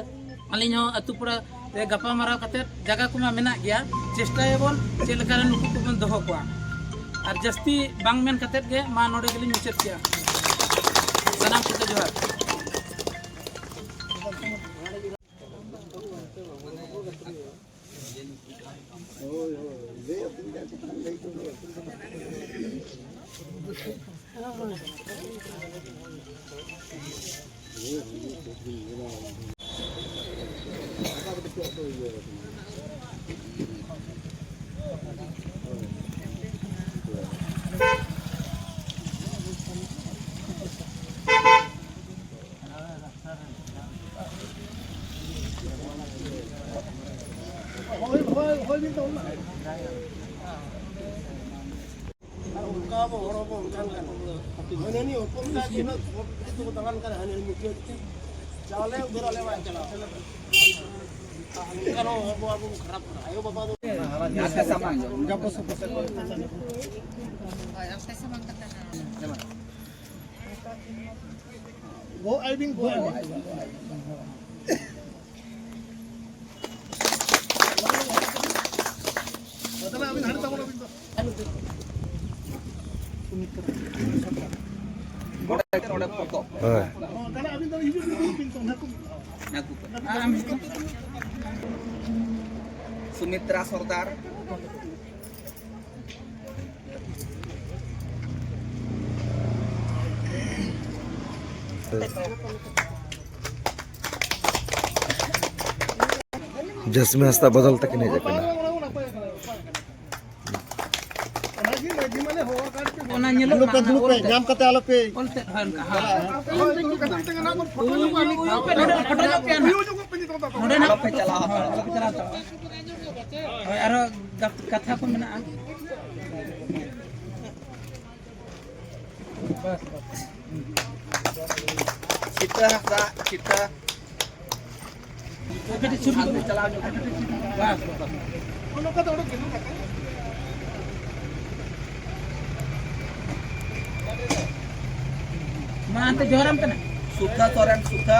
ᱟᱹᱞᱤᱧ ᱦᱚᱸ ᱟᱹᱛᱩ ᱯᱟᱲᱟ ᱨᱮ ᱜᱟᱯᱟᱞᱢᱟᱨᱟᱣ ᱠᱟᱛᱮᱫ, ᱡᱟᱭᱜᱟ ᱠᱚᱢᱟ ᱢᱮᱱᱟᱜ ᱜᱮᱭᱟ, ᱪᱮᱥᱴᱟᱭᱟᱵᱚᱱ ᱪᱮᱫ ᱞᱮᱠᱟᱨᱮ ᱱᱩᱠᱩ ᱠᱚᱵᱚᱱ ᱫᱚᱦᱚ ᱠᱚᱣᱟ᱾ ᱟᱨ ᱡᱟᱹᱥᱛᱤ ᱵᱟᱝ ᱢᱮᱱ ᱠᱟᱛᱮᱫ ᱜᱮ ᱢᱟ ᱱᱚᱰᱮ ᱜᱮᱞᱤᱧ ᱢᱩᱪᱟᱹᱫ ᱠᱮᱜᱼᱟ᱾ ᱥᱟᱱᱟᱢ ᱠᱚᱜᱮ ᱡᱚᱦᱟᱨ᱾ ᱟᱨ ᱚᱱᱠᱟ ᱟᱵᱚ ᱦᱚᱲ ᱦᱚᱸᱵᱚ ᱚᱱᱠᱟᱱ ᱠᱟᱱᱟ᱾ ᱦᱟᱹᱱᱤ ᱦᱟᱹᱱᱤ ᱦᱚᱯᱚᱱ ᱠᱟᱱ ᱜᱮ ᱩᱱᱟᱹᱜ ᱦᱚᱲ ᱠᱚ ᱫᱟᱬᱟᱱ ᱠᱟᱱᱟ, ᱦᱟᱹᱱᱤ ᱦᱟᱹᱱᱤ ᱢᱩᱠᱷᱤᱭᱟᱹ ᱪᱟᱣᱞᱮ ᱩᱫᱷᱟᱹᱨ ᱟᱞᱮ ᱵᱟᱭ ᱪᱟᱞᱟᱣ᱾ ᱚᱱᱠᱟᱱ ᱦᱚᱸ ᱟᱵᱚ, ᱟᱵᱚ ᱵᱚ ᱠᱷᱟᱨᱟᱯ ᱠᱟᱱᱟ᱾ ᱟᱭᱳ ᱵᱟᱵᱟ ᱫᱚ ᱟᱯᱮ ᱥᱟᱢᱟᱝ ᱧᱚᱜ, ᱚᱱᱠᱟ ᱯᱚᱥᱩ ᱯᱚᱥᱩ ᱠᱚ᱾ ᱦᱳᱭ, ᱟᱯᱮ ᱥᱟᱢᱟᱝ ᱠᱟᱛᱮ ᱱᱟᱜ᱾ ᱜᱚ ᱟᱭ ᱵᱤᱱ, ᱜᱚ ᱟᱭ ᱵᱤᱱ᱾ ᱛᱟᱦᱞᱮ ᱟᱹᱵᱤᱱ ᱦᱟᱸᱰᱮ ᱛᱟᱵᱚᱱ ᱟᱹᱵᱤᱱ ᱫᱚ᱾ ᱦᱳᱭ᱾ ᱛᱟᱦᱞᱮ ᱟᱹᱵᱤᱱ ᱫᱚ ᱦᱤᱡᱩᱜ ᱵᱤᱱ, ᱫᱩᱲᱩᱵ ᱵᱤᱱ ᱛᱚ, ᱚᱱᱟ ᱠᱚ᱾ ᱟᱨ ᱟᱢ ᱦᱤᱡᱩᱜ ᱢᱮ᱾ ᱥᱩᱢᱤᱛᱨᱟ ᱥᱚᱨᱫᱟᱨ᱾ ᱡᱟᱥᱢᱤ ᱦᱟᱸᱥᱫᱟ ᱵᱚᱫᱚᱞ ᱛᱟᱹᱠᱤᱱ ᱦᱮᱡ ᱟᱠᱟᱱᱟ᱾ ᱚᱱᱟ ᱧᱮᱞᱚᱜ ᱫᱩᱲᱩᱵ ᱯᱮ, ᱠᱟᱱᱟ, ᱫᱩᱲᱩᱵ ᱯᱮ, ᱚᱞ ᱛᱮ᱾ ᱧᱟᱢ ᱠᱟᱛᱮ ᱟᱞᱚ ᱯᱮ ᱚᱞ ᱛᱮ, ᱦᱳᱭ, ᱚᱱᱠᱟ, ᱦᱳᱭ᱾ ᱩᱭᱩ, ᱩᱭᱩ, ᱩᱭᱩ ᱯᱮ, ᱱᱚᱰᱮ ᱯᱷᱳᱴᱳ ᱧᱚᱜ ᱯᱮ ᱱᱟᱦᱟᱜ᱾ ᱱᱚᱰᱮ ᱱᱟᱦᱟᱜ ᱯᱮ ᱪᱟᱞᱟᱣ ᱦᱟᱛᱟᱲᱚᱜᱼᱟ᱾ ᱦᱳᱭ, ᱯᱮ ᱪᱟᱞᱟᱣ ᱦᱟᱛᱟᱲᱚᱜᱼᱟ᱾ ᱦᱳᱭ, ᱟᱨᱦᱚᱸ ᱜᱟ-, ᱠᱟᱛᱷᱟ ᱠᱚ ᱢᱮᱱᱟᱜᱼᱟ᱾ ᱵᱟᱥ, ᱵᱟᱥ᱾ ᱪᱷᱤᱛᱟᱹ ᱦᱟᱸᱥᱫᱟ, ᱪᱷᱤᱛᱟᱹ᱾ ᱠᱟᱹᱴᱤᱡ ᱥᱩᱨ ᱧᱚᱜ ᱪᱟᱞᱟᱣ ᱧᱚᱜ ᱠᱟᱱᱟ᱾ ᱵᱟᱥ, ᱵᱟᱥ᱾ ᱢᱟ, ᱦᱟᱱᱛᱮ ᱡᱚᱦᱟᱨᱟᱢ ᱠᱟᱱᱟ᱾ ᱥᱩᱠᱷᱟ ᱥᱚᱨᱮᱱ, ᱥᱩᱠᱷᱟ᱾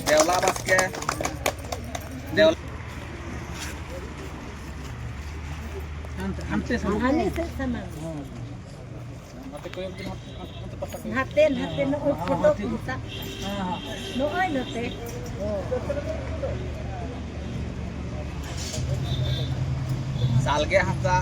ᱫᱮᱣᱞᱟ ᱵᱟᱥᱠᱮ᱾ ᱫᱮᱣᱞᱟ᱾ ᱦᱟᱱᱛᱮ, ᱦᱟᱱᱛᱮ ᱥᱮᱫ᱾ ᱟᱞᱮ ᱥᱮᱫ ᱥᱟᱢᱟᱝ᱾ ᱱᱟᱛᱮ, ᱱᱟᱛᱮ, ᱱᱚᱜᱼᱚᱭ ᱯᱷᱳᱴᱳ ᱠᱚ ᱥᱟᱵ᱾ ᱱᱚᱜᱼᱚᱭ ᱱᱚᱛᱮ᱾ ᱥᱟᱞᱜᱮ ᱦᱟᱸᱥᱫᱟ᱾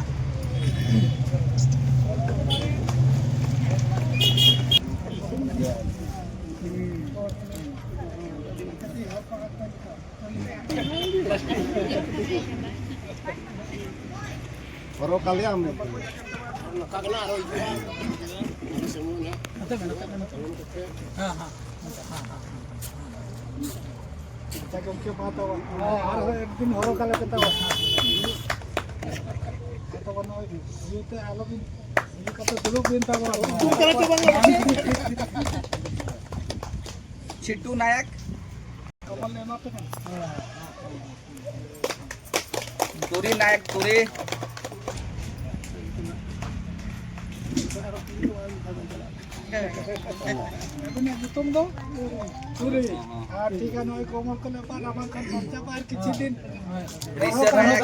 ᱦᱚᱨᱚᱜ ᱠᱟᱜ ᱞᱮᱭᱟ ᱟᱢ᱾ ᱱᱚᱛᱮ ᱢᱮ, ᱱᱚᱛᱮ ᱢᱮ, ᱱᱚᱛᱮ ᱢᱮ᱾ ᱦᱮᱸ, ᱦᱮᱸ, ᱱᱚᱛᱮ, ᱦᱮᱸ, ᱦᱮᱸ, ᱦᱮᱸ᱾ ᱟᱪᱪᱷᱟ, ᱜᱚᱢᱠᱮ, ᱢᱟ ᱛᱚᱵᱮ᱾ ᱦᱮᱸ, ᱟᱨᱦᱚᱸ ᱮᱠᱫᱤᱱ ᱦᱚᱨᱚᱜ ᱠᱟᱜ ᱞᱮᱯᱮ ᱛᱚᱵᱮ᱾ ᱦᱮᱸ, ᱛᱚᱵᱮ ᱱᱚᱜᱼᱚᱭ ᱤᱭᱟᱹᱛᱮ ᱟᱞᱚᱵᱤᱱ, ᱤᱭᱟᱹ ᱠᱟᱛᱮ ᱫᱩᱲᱩᱵ ᱵᱤᱱ ᱛᱟᱵᱚᱱ᱾ ᱪᱷᱤᱴᱩ ᱱᱟᱭᱮᱠ᱾ ᱛᱩᱨᱤ ᱱᱟᱭᱮᱠ, ᱛᱩᱨᱤ᱾ ᱟᱹᱵᱤᱱᱟᱜ ᱧᱩᱛᱩᱢ ᱫᱚ? ᱛᱩᱨᱤ᱾ ᱟᱨ ᱴᱷᱤᱠ ᱜᱮᱭᱟ, ᱱᱚᱜᱼᱚᱭ ᱠᱚᱢᱚᱞ ᱠᱚᱞᱮ ᱮᱯᱟᱨ ᱟᱯᱟᱨ ᱠᱷᱟᱱ ᱵᱟᱧᱪᱟᱣ ᱟᱨ ᱠᱤᱪᱷᱩ ᱫᱤᱱ᱾ ᱨᱤᱥᱟᱹ ᱱᱟᱭᱮᱠ᱾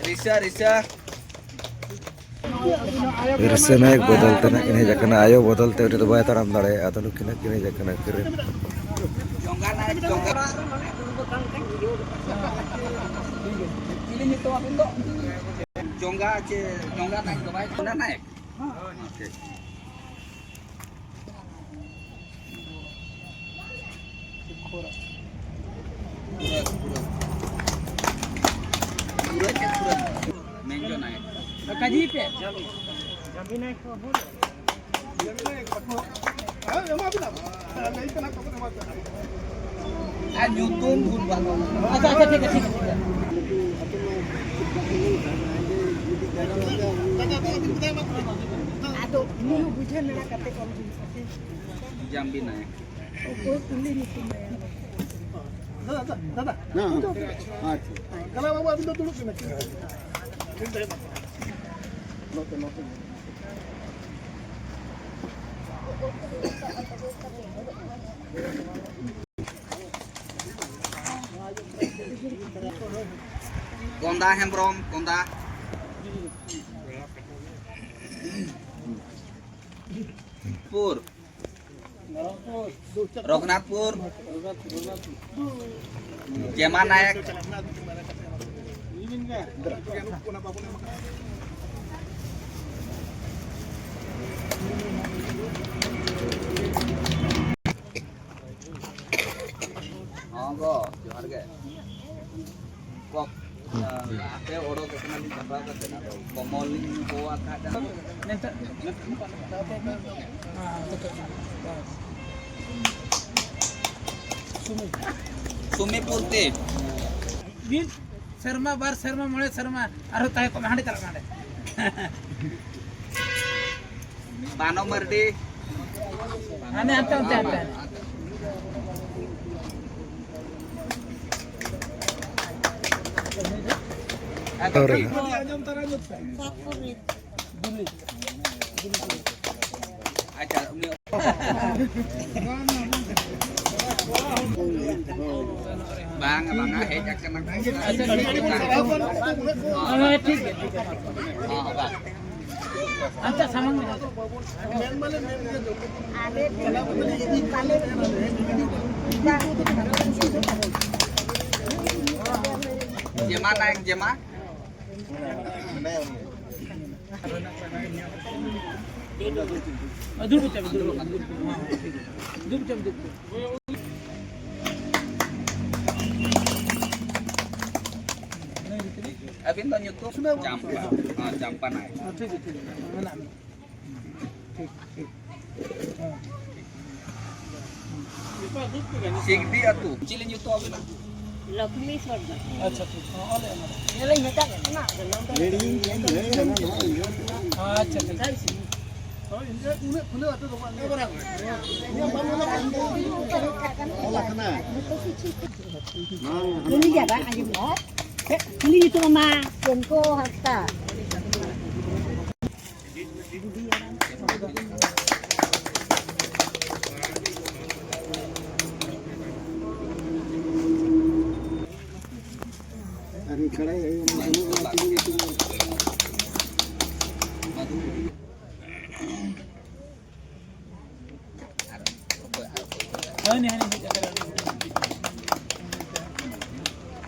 ᱨᱤᱥᱟ, ᱨᱤᱥᱟ᱾ ᱨᱤᱥᱟ ᱱᱟᱭᱮᱠ ᱵᱚᱫᱚᱞ ᱛᱮ ᱱᱟᱜ ᱠᱤᱱ ᱦᱮᱡ ᱟᱠᱟᱱᱟ᱾ ᱟᱭᱳ ᱵᱚᱫᱚᱞ ᱛᱮ ᱩᱱᱤ ᱫᱚ ᱵᱟᱭ ᱛᱟᱲᱟᱢ ᱫᱟᱲᱮᱭᱟᱜᱼᱟ᱾ ᱟᱫᱚ ᱱᱩᱠᱤᱱ ᱱᱟᱜ ᱠᱤᱱ ᱦᱮᱡ ᱟᱠᱟᱱᱟ ᱠᱤᱨᱤᱧ᱾ ᱡᱚᱸᱜᱟ ᱱᱟᱭᱮᱠ, ᱡᱚᱸᱜᱟ᱾ ᱪᱤᱞᱤ ᱧᱩᱛᱩᱢ ᱟᱵᱤᱱ ᱫᱚ? ᱡᱚᱸᱜᱟ ᱪᱮ ᱡᱚᱸᱜᱟ ᱱᱟᱭᱮᱠ ᱫᱚ ᱵᱟᱭ, ᱡᱚᱸᱜᱟ ᱱᱟᱭᱮᱠ᱾ ᱦᱮᱸ᱾ ᱟᱪᱪᱷᱟ᱾ ᱯᱩᱨᱟᱹ, ᱯᱩᱨᱟᱹ᱾ ᱯᱩᱨᱟᱹ ᱪᱮᱫ ᱯᱩᱨᱟᱹ? ᱢᱮᱱᱡᱚ ᱱᱟᱭᱮᱠ᱾ ᱠᱟᱡᱤ ᱯᱮ᱾ ᱟᱨ ᱧᱩᱛᱩᱢ ᱵᱷᱩᱞ ᱵᱷᱟᱞ᱾ ᱟᱪᱪᱷᱟ, ᱟᱪᱪᱷᱟ, ᱴᱷᱤᱠ ᱜᱮᱭᱟ, ᱴᱷᱤᱠ ᱜᱮᱭᱟ, ᱴᱷᱤᱠ ᱜᱮᱭᱟ᱾ ᱟᱫᱚ ᱩᱱᱤ ᱦᱚᱸ ᱵᱩᱡᱷᱟᱹᱣ ᱱᱟᱲᱟ ᱠᱟᱛᱮ ᱠᱚ ᱡᱟᱢᱵᱤ ᱱᱟᱭᱮᱠ᱾ ᱚᱠᱚᱭ ᱠᱩᱞᱤ ᱧᱩᱛᱩᱢ ᱢᱮ᱾ ᱫᱟᱫᱟ, ᱫᱟᱫᱟ, ᱫᱟᱫᱟ᱾ ᱦᱮᱸ, ᱦᱮᱸ᱾ ᱟᱪᱪᱷᱟ᱾ ᱫᱟᱫᱟ ᱵᱟᱹᱵᱩ, ᱟᱹᱵᱤᱱ ᱫᱚ ᱫᱩᱲᱩᱵ ᱵᱤᱱ᱾ ᱱᱚᱛᱮ, ᱱᱚᱛᱮ᱾ ᱠᱚᱸᱫᱟ ᱦᱮᱢᱵᱨᱚᱢ, ᱠᱚᱸᱫᱟ᱾ ᱯᱩᱨ᱾ ᱨᱚᱜᱷᱩᱱᱟᱛᱷᱯᱩᱨ᱾ ᱡᱮᱢᱟ ᱱᱟᱭᱮᱠ᱾ ᱦᱚᱸ ᱜᱚ, ᱡᱚᱦᱟᱨ ᱜᱮ᱾ ᱠᱚᱠ, ᱟᱯᱮ ᱚᱰᱚᱠ ᱟᱠᱟᱱᱟ ᱞᱤᱧ ᱥᱟᱯᱲᱟᱣ ᱠᱟᱛᱮ, ᱟᱫᱚ ᱠᱚᱢᱚᱞ ᱞᱤᱧ ᱦᱚᱦᱚ ᱟᱠᱟᱫ ᱡᱟᱦᱟᱸ᱾ ᱥᱩᱢᱤ ᱯᱩᱨᱛᱤ᱾ ᱢᱤᱫ ᱥᱮᱨᱢᱟ, ᱵᱟᱨ ᱥᱮᱨᱢᱟ, ᱢᱚᱬᱮ ᱥᱮᱨᱢᱟ ᱟᱨᱦᱚᱸ ᱛᱟᱦᱮᱸ ᱠᱚᱜ ᱢᱮ, ᱦᱟᱸᱰᱮ ᱪᱟᱞᱟᱜ ᱢᱮ, ᱦᱟᱸᱰᱮ᱾ ᱵᱟᱱᱚ ᱢᱟᱨᱰᱤ᱾ ᱦᱟᱱᱮ ᱦᱟᱱᱛᱮ, ᱚᱱᱛᱮ, ᱦᱟᱱᱛᱮ᱾ ᱟᱨ ᱟᱸᱡᱚᱢ ᱛᱟᱨᱟ ᱧᱚᱜ ᱯᱮ᱾ ᱟᱪᱪᱷᱟ, ᱩᱱᱤ ᱵᱟᱝ, ᱵᱟᱝ, ᱦᱮᱡ ᱟᱠᱟᱱᱟ ᱠᱚ᱾ ᱦᱮᱸ, ᱴᱷᱤᱠ ᱜᱮᱭᱟ, ᱴᱷᱤᱠ ᱜᱮᱭᱟ᱾ ᱦᱮᱸ, ᱵᱟᱝ᱾ ᱟᱪᱪᱷᱟ, ᱥᱟᱢᱟᱝ ᱢᱮ᱾ ᱡᱮᱢᱟ ᱱᱟᱭᱮᱠ, ᱡᱮᱢᱟ᱾ ᱫᱩᱲᱩᱵ ᱪᱟᱯᱮ, ᱫᱩᱲᱩᱵ, ᱫᱩᱲᱩᱵ᱾ ᱫᱩᱲᱩᱵ ᱪᱟᱯᱮ, ᱫᱩᱲᱩᱵ ᱪᱟᱯᱮ᱾ ᱟᱹᱵᱤᱱ ᱫᱚ ᱧᱩᱛᱩᱢ? ᱪᱟᱢᱯᱟ᱾ ᱦᱮᱸ, ᱪᱟᱢᱯᱟ ᱱᱟᱭᱮᱠ᱾ ᱦᱮᱸ, ᱴᱷᱤᱠ ᱜᱮᱭᱟ, ᱴᱷᱤᱠ ᱜᱮᱭᱟ᱾ ᱢᱮᱱᱟᱜ ᱢᱮ᱾ ᱴᱷᱤᱠ, ᱴᱷᱤᱠ᱾ ᱦᱮᱸ᱾ ᱥᱤᱠᱫᱤ ᱟᱹᱛᱩ᱾ ᱪᱤᱞᱤ ᱧᱩᱛᱩᱢ ᱟᱹᱵᱤᱱᱟᱜ? ᱞᱚᱠᱷᱢᱤ ᱥᱚᱨᱫᱟᱨ᱾ ᱟᱪᱪᱷᱟ, ᱴᱷᱤᱠ᱾ ᱦᱚᱸ, ᱚᱞᱮ ᱚᱱᱟ᱾ ᱧᱮᱞᱤᱧ ᱢᱮᱛᱟᱜ ᱠᱟᱱᱟ᱾ ᱟᱪᱪᱷᱟ, ᱴᱷᱤᱠ᱾ ᱦᱳᱭ, ᱤᱧ ᱫᱚ ᱩᱱᱟᱹᱜ ᱠᱷᱩᱞᱟᱹᱣ ᱟᱹᱛᱩ ᱫᱚ ᱵᱟᱝ᱾ ᱩᱱᱤ ᱜᱮ ᱵᱟᱝ ᱟᱸᱡᱚᱢᱚᱜᱼᱟ᱾ ᱩᱱᱤ ᱧᱩᱛᱩᱢ ᱢᱟ ᱪᱮᱱᱠᱳ ᱦᱟᱸᱥᱫᱟ᱾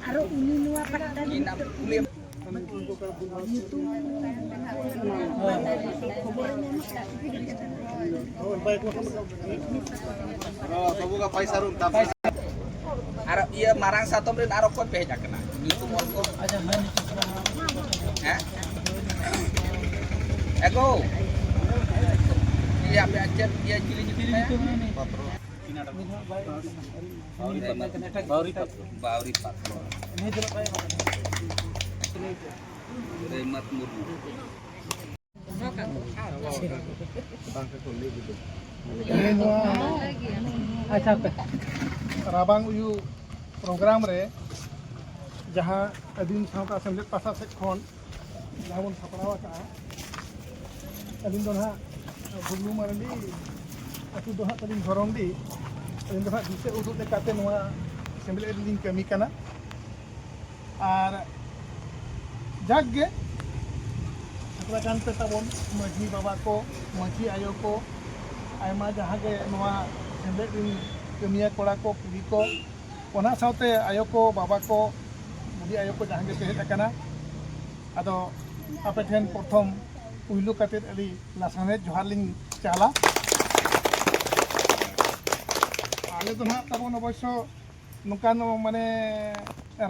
ᱟᱨᱚ ᱩᱱᱤ ᱱᱚᱣᱟ ᱯᱟᱦᱴᱟ ᱧᱩᱛᱩᱢ ᱟᱨ ᱤᱭᱟᱹ ᱢᱟᱨᱟᱝ ᱥᱟᱛᱚᱢ ᱨᱮᱱ ᱟᱨ ᱚᱠᱚᱭ ᱯᱮ ᱦᱮᱡ ᱟᱠᱟᱱᱟ? ᱧᱩᱛᱩᱢ ᱚᱞ ᱠᱚ᱾ ᱟᱪᱪᱷᱟ, ᱦᱮᱸ᱾ ᱦᱮᱸ? ᱮᱜᱳ᱾ ᱤᱭᱟᱹ ᱟᱯᱮᱭᱟᱜ ᱪᱮᱫ ᱤᱭᱟᱹ ᱪᱤᱞᱤ ᱧᱩᱛᱩᱢ ᱛᱟᱭᱟ? ᱵᱟᱣᱨᱤ ᱯᱟᱛᱨᱚ᱾ ᱵᱟᱣᱨᱤ ᱯᱟᱛᱨᱚ᱾ ᱨᱮᱦᱢᱟᱛ ᱢᱩᱨᱢᱩ᱾ ᱛᱮᱦᱮᱧ ᱱᱚᱣᱟ ᱟᱪᱪᱷᱟ, ᱦᱟᱯᱮ᱾ ᱨᱟᱵᱟᱝ ᱩᱭᱩ ᱯᱨᱳᱜᱨᱟᱢ ᱨᱮ ᱡᱟᱦᱟᱸ ᱟᱹᱫᱤᱢ ᱥᱟᱶᱛᱟ ᱥᱮᱢᱞᱮᱫ ᱯᱟᱥᱟ ᱥᱮᱫ ᱠᱷᱚᱱ ᱡᱟᱦᱟᱸ ᱵᱚᱱ ᱥᱟᱯᱲᱟᱣ ᱟᱠᱟᱫᱼᱟ, ᱟᱹᱞᱤᱧ ᱫᱚ ᱱᱟᱦᱟᱜ ᱵᱷᱩᱜᱽᱞᱩ ᱢᱟᱨᱟᱱᱰᱤ, ᱟᱹᱛᱩ ᱫᱚ ᱦᱟᱸᱜ ᱛᱟᱹᱞᱤᱧ ᱫᱷᱚᱨᱚᱢᱰᱤ᱾ ᱟᱹᱞᱤᱧ ᱫᱚ ᱦᱟᱸᱜ ᱫᱤᱥᱟᱹ ᱩᱫᱩᱜ ᱞᱮᱠᱟᱛᱮ ᱱᱚᱣᱟ ᱥᱮᱢᱞᱮᱫ ᱨᱮᱞᱤᱧ ᱠᱟᱹᱢᱤ ᱠᱟᱱᱟ᱾ ᱟᱨ ᱡᱟᱠ ᱜᱮ ᱥᱮᱴᱮᱨ ᱟᱠᱟᱱ ᱯᱮ ᱛᱟᱵᱚᱱ ᱢᱟᱹᱡᱷᱤ ᱵᱟᱵᱟ ᱠᱚ, ᱢᱟᱹᱡᱷᱤ ᱟᱭᱳ ᱠᱚ, ᱟᱭᱢᱟ ᱡᱟᱦᱟᱸ ᱜᱮ ᱱᱚᱣᱟ ᱥᱮᱢᱞᱮᱫ ᱨᱤᱱ ᱠᱟᱹᱢᱤᱭᱟᱹ ᱠᱚᱲᱟ ᱠᱚ, ᱠᱩᱲᱤ ᱠᱚ, ᱚᱱᱟ ᱥᱟᱶᱛᱮ ᱟᱭᱳ ᱠᱚ, ᱵᱟᱵᱟ ᱠᱚ, ᱵᱩᱰᱷᱤ ᱟᱭᱳ ᱠᱚ ᱡᱟᱦᱟᱸ ᱜᱮᱯᱮ ᱦᱮᱡ ᱟᱠᱟᱱᱟ, ᱟᱫᱚ ᱟᱯᱮ ᱴᱷᱮᱱ ᱯᱨᱚᱛᱷᱚᱢ ᱯᱩᱭᱞᱩ ᱠᱟᱛᱮᱫ ᱟᱹᱰᱤ ᱞᱟᱥᱟᱲᱦᱮᱫ ᱡᱚᱦᱟᱨ ᱞᱤᱧ ᱪᱟᱞᱟ᱾ ᱟᱞᱮ ᱫᱚ ᱱᱟᱦᱟᱜ ᱛᱟᱵᱚᱱ ᱚᱵᱚᱥᱥᱚ ᱱᱚᱝᱠᱟᱱ ᱢᱟᱱᱮ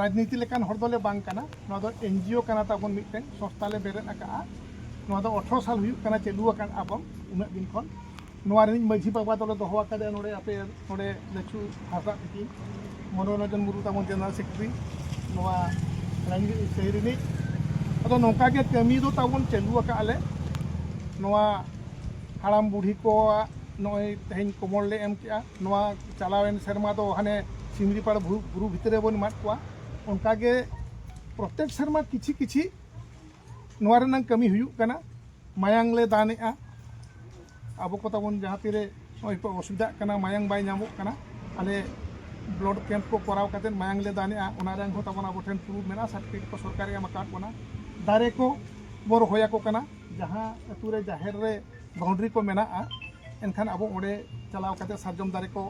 ᱨᱟᱡᱽᱱᱤᱛᱤ ᱞᱮᱠᱟᱱ ᱦᱚᱲ ᱫᱚᱞᱮ ᱵᱟᱝ ᱠᱟᱱᱟ᱾ ᱱᱚᱣᱟ ᱫᱚ ᱮᱱᱡᱤᱳ ᱠᱟᱱᱟ ᱛᱟᱵᱚᱱ, ᱢᱤᱫᱴᱮᱱ ᱥᱚᱝᱥᱛᱷᱟ ᱞᱮ ᱵᱮᱨᱮᱫ ᱟᱠᱟᱫᱼᱟ᱾ ᱱᱚᱣᱟ ᱫᱚ ᱟᱴᱷᱨᱚ ᱥᱟᱞ ᱦᱩᱭᱩᱜ ᱠᱟᱱᱟ ᱪᱟᱹᱞᱩ ᱟᱠᱟᱱ ᱟᱵᱚᱱ ᱩᱱᱟᱹᱜ ᱫᱤᱱ ᱠᱷᱚᱱ᱾ ᱱᱚᱣᱟ ᱨᱤᱱᱤᱡ ᱢᱟᱹᱡᱷᱤ ᱵᱟᱵᱟ ᱫᱚᱞᱮ ᱫᱚᱦᱚ ᱟᱠᱟᱫᱮᱭᱟ ᱱᱚᱰᱮ, ᱟᱯᱮ ᱱᱚᱰᱮ ᱞᱟᱹᱪᱷᱩ ᱦᱟᱸᱥᱫᱟᱜ ᱛᱤᱠᱤᱱ, ᱢᱚᱱᱳᱨᱚᱧᱡᱚᱱ ᱢᱩᱨᱢᱩ ᱛᱟᱵᱚᱱ ᱡᱮᱱᱟᱨᱮᱞ ᱥᱮᱠᱨᱮᱴᱟᱨᱤ, ᱱᱚᱣᱟ ᱨᱟᱱᱤ ᱥᱟᱹᱦᱤ ᱨᱤᱱᱤᱡ᱾ ᱟᱫᱚ ᱱᱚᱝᱠᱟ ᱜᱮ ᱠᱟᱹᱢᱤ ᱫᱚ ᱛᱟᱵᱚᱱ ᱪᱟᱹᱞᱩ ᱟᱠᱟᱫᱼᱟ ᱞᱮ᱾ ᱱᱚᱣᱟ ᱦᱟᱲᱟᱢ ᱵᱩᱲᱦᱤ ᱠᱚᱣᱟᱜ ᱱᱚᱜᱼᱚᱭ ᱛᱮᱦᱮᱧ ᱠᱚᱢᱚᱞ ᱞᱮ ᱮᱢ ᱠᱮᱜᱼᱟ᱾ ᱱᱚᱣᱟ ᱪᱟᱞᱟᱣᱮᱱ ᱥᱮᱨᱢᱟ ᱫᱚ ᱦᱟᱱᱮ ᱥᱤᱢᱲᱤᱯᱟᱲ ᱵᱩᱨᱩ, ᱵᱩᱨᱩ ᱵᱷᱤᱛᱨᱤ ᱨᱮᱵᱚᱱ ᱮᱢᱟᱫ ᱠᱚᱣᱟ᱾ ᱚᱱᱠᱟ ᱜᱮ ᱯᱨᱚᱛᱮᱠ ᱥᱮᱨᱢᱟ ᱠᱤᱪᱷᱤ ᱠᱤᱪᱷᱤ ᱱᱚᱣᱟ ᱨᱮᱱᱟᱜ ᱠᱟᱹᱢᱤ ᱦᱩᱭᱩᱜ ᱠᱟᱱᱟ᱾ ᱢᱟᱭᱟᱝ ᱞᱮ ᱫᱟᱱᱮᱜᱼᱟ᱾ ᱟᱵᱚ ᱠᱚ ᱛᱟᱵᱚᱱ ᱡᱟᱦᱟᱸ ᱛᱤᱨᱮ ᱱᱚᱜᱼᱚᱭ ᱠᱚ ᱚᱥᱩᱵᱤᱫᱷᱟᱜ ᱠᱟᱱᱟ, ᱢᱟᱭᱟᱝ ᱵᱟᱭ ᱧᱟᱢᱚᱜ ᱠᱟᱱᱟ, ᱟᱞᱮ ᱵᱞᱟᱰ ᱠᱮᱢᱯ ᱠᱚ ᱠᱚᱨᱟᱣ ᱠᱟᱛᱮᱫ ᱢᱟᱭᱟᱝ ᱞᱮ ᱫᱟᱱᱮᱜᱼᱟ᱾ ᱚᱱᱟ ᱨᱮᱭᱟᱝ ᱦᱚᱸ ᱛᱟᱵᱚᱱ ᱟᱵᱚ ᱴᱷᱮᱱ ᱯᱨᱩᱯᱷ ᱢᱮᱱᱟᱜᱼᱟ, ᱥᱟᱨᱴᱤᱯᱷᱤᱠᱮᱴ ᱠᱚ ᱥᱚᱨᱠᱟᱨᱮ ᱮᱢ ᱟᱠᱟᱫ ᱵᱚᱱᱟ᱾ ᱫᱟᱨᱮ ᱠᱚ ᱵᱚ ᱨᱚᱦᱚᱭ ᱟᱠᱚ ᱠᱟᱱᱟ, ᱡᱟᱦᱟᱸ ᱟᱹᱛᱩ ᱨᱮ ᱡᱟᱦᱮᱨ ᱨᱮ ᱵᱟᱣᱩᱱᱰᱟᱨᱤ ᱠᱚ ᱢᱮᱱᱟᱜᱼᱟ, ᱮᱱᱠᱷᱟᱱ ᱟᱵᱚ ᱚᱸᱰᱮ ᱪᱟᱞᱟᱣ ᱠᱟᱛᱮᱫ ᱥᱟᱨᱡᱚᱢ ᱫᱟᱨᱮ ᱠᱚ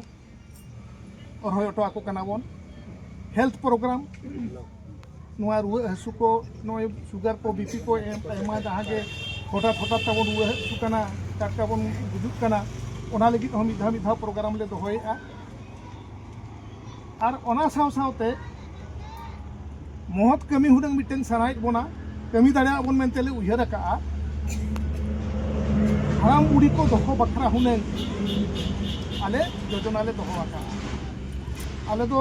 ᱨᱚᱦᱚᱭ ᱦᱚᱴᱚ ᱟᱠᱚ ᱠᱟᱱᱟ ᱵᱚᱱ᱾ ᱦᱮᱞᱛᱷ ᱯᱨᱳᱜᱨᱟᱢ, ᱱᱚᱣᱟ ᱨᱩᱣᱟᱹᱜ ᱦᱟᱹᱥᱩ ᱠᱚ, ᱱᱚᱜᱼᱚᱭ ᱥᱩᱜᱟᱨ ᱠᱚ, ᱵᱤᱯᱤ ᱠᱚ, ᱮᱢ-, ᱟᱭᱢᱟ ᱡᱟᱦᱟᱸ ᱜᱮ ᱦᱚᱴᱟᱛ ᱦᱚᱴᱟᱛ ᱛᱟᱵᱚᱱ ᱨᱩᱣᱟᱹ ᱦᱟᱹᱥᱩ ᱠᱟᱱᱟ, ᱴᱟᱴᱠᱟ ᱵᱚᱱ ᱜᱩᱡᱩᱜ ᱠᱟᱱᱟ, ᱚᱱᱟ ᱞᱟᱹᱜᱤᱫ ᱦᱚᱸ ᱢᱤᱫ ᱫᱷᱟᱣ ᱢᱤᱫ ᱫᱷᱟᱣ ᱯᱨᱳᱜᱨᱟᱢ ᱞᱮ ᱫᱚᱦᱚᱭᱮᱫᱼᱟ᱾ ᱟᱨ ᱚᱱᱟ ᱥᱟᱶ ᱥᱟᱶᱛᱮ ᱢᱚᱦᱚᱛ ᱠᱟᱹᱢᱤ ᱦᱩᱱᱟᱹᱝ ᱢᱤᱫᱴᱮᱱ ᱥᱟᱱᱟᱭᱮᱫ ᱵᱚᱱᱟ, ᱠᱟᱹᱢᱤ ᱫᱟᱲᱮᱭᱟᱜ ᱵᱚᱱ ᱢᱮᱱᱛᱮ ᱞᱮ ᱩᱭᱦᱟᱹᱨ ᱟᱠᱟᱜᱼᱟ᱾ ᱦᱟᱲᱟᱢ ᱵᱩᱲᱦᱤ ᱠᱚ ᱫᱚᱦᱚ ᱵᱟᱠᱷᱨᱟ ᱦᱩᱱᱟᱹᱝ ᱟᱞᱮ ᱡᱳᱡᱚᱱᱟ ᱞᱮ ᱫᱚᱦᱚ ᱟᱠᱟᱜᱼᱟ᱾ ᱟᱞᱮ ᱫᱚ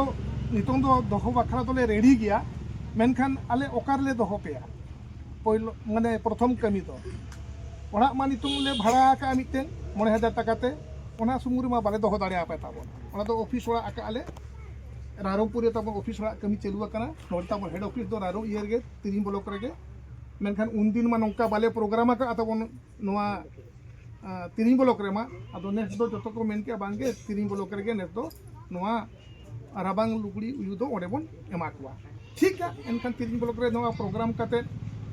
ᱱᱤᱛᱚᱝ ᱫᱚ ᱫᱚᱦᱚ ᱵᱟᱠᱷᱨᱟ ᱫᱚᱞᱮ ᱨᱮᱰᱤ ᱜᱮᱭᱟ, ᱢᱮᱱᱠᱷᱟᱱ ᱟᱞᱮ ᱚᱠᱟ ᱨᱮᱞᱮ ᱫᱚᱦᱚ ᱯᱮᱭᱟ? ᱯᱳᱭᱞᱳ, ᱢᱟᱱᱮ, ᱯᱨᱚᱛᱷᱚᱢ ᱠᱟᱹᱢᱤ ᱫᱚ ᱚᱲᱟᱜ ᱢᱟ ᱱᱤᱛᱚᱝ ᱞᱮ ᱵᱷᱟᱲᱟ ᱟᱠᱟᱫᱼᱟ ᱢᱤᱫᱴᱮᱱ ᱢᱚᱬᱮ ᱦᱟᱡᱟᱨ ᱴᱟᱠᱟ ᱛᱮ, ᱚᱱᱟ ᱥᱩᱢᱩᱝ ᱨᱮᱢᱟ ᱵᱟᱞᱮ ᱫᱚᱦᱚ ᱫᱟᱲᱮᱭᱟᱯᱮ ᱛᱟᱵᱚᱱ᱾ ᱚᱱᱟ ᱫᱚ ᱚᱯᱷᱤᱥ ᱚᱲᱟᱜ ᱟᱠᱟᱫᱼᱟ ᱞᱮ, ᱨᱟᱭᱨᱚᱝᱯᱩᱨ ᱨᱮ ᱛᱟᱵᱚᱱ ᱚᱯᱷᱤᱥ ᱚᱲᱟᱜ ᱠᱟᱹᱢᱤ ᱪᱟᱹᱞᱩ ᱟᱠᱟᱱᱟ᱾ ᱱᱚᱰᱮ ᱛᱟᱵᱚᱱ ᱦᱮᱰ ᱚᱯᱷᱤᱥ ᱫᱚ ᱨᱟᱭᱨᱚᱝ ᱤᱭᱟᱹ ᱨᱮᱜᱮ, ᱛᱤᱨᱤᱝ ᱵᱞᱚᱠ ᱨᱮᱜᱮ᱾ ᱢᱮᱱᱠᱷᱟᱱ ᱩᱱᱫᱤᱱ ᱢᱟ ᱱᱚᱝᱠᱟ ᱵᱟᱞᱮ ᱯᱨᱳᱜᱨᱟᱢ ᱟᱠᱟᱫᱼᱟ ᱛᱟᱵᱚᱱ ᱱᱚᱣᱟ ᱛᱤᱨᱤᱧ ᱵᱞᱚᱠ ᱨᱮᱢᱟ᱾ ᱟᱫᱚ ᱱᱮᱥ ᱫᱚ ᱡᱚᱛᱚ ᱠᱚ ᱢᱮᱱ ᱠᱮᱜᱼᱟ, ᱵᱟᱝᱜᱮ, ᱛᱤᱨᱤᱧ ᱵᱞᱚᱠ ᱨᱮᱜᱮ ᱱᱮᱥ ᱫᱚ ᱱᱚᱣᱟ ᱨᱟᱵᱟᱝ ᱞᱩᱜᱽᱲᱤ ᱩᱭᱩ ᱫᱚ ᱚᱸᱰᱮ ᱵᱚᱱ ᱮᱢᱟ ᱠᱚᱣᱟ᱾ ᱴᱷᱤᱠᱟ, ᱮᱱᱠᱷᱟᱱ ᱛᱤᱨᱤᱧ ᱵᱞᱚᱠ ᱨᱮ ᱱᱚᱣᱟ ᱯᱨᱳᱜᱨᱟᱢ ᱠᱟᱛᱮ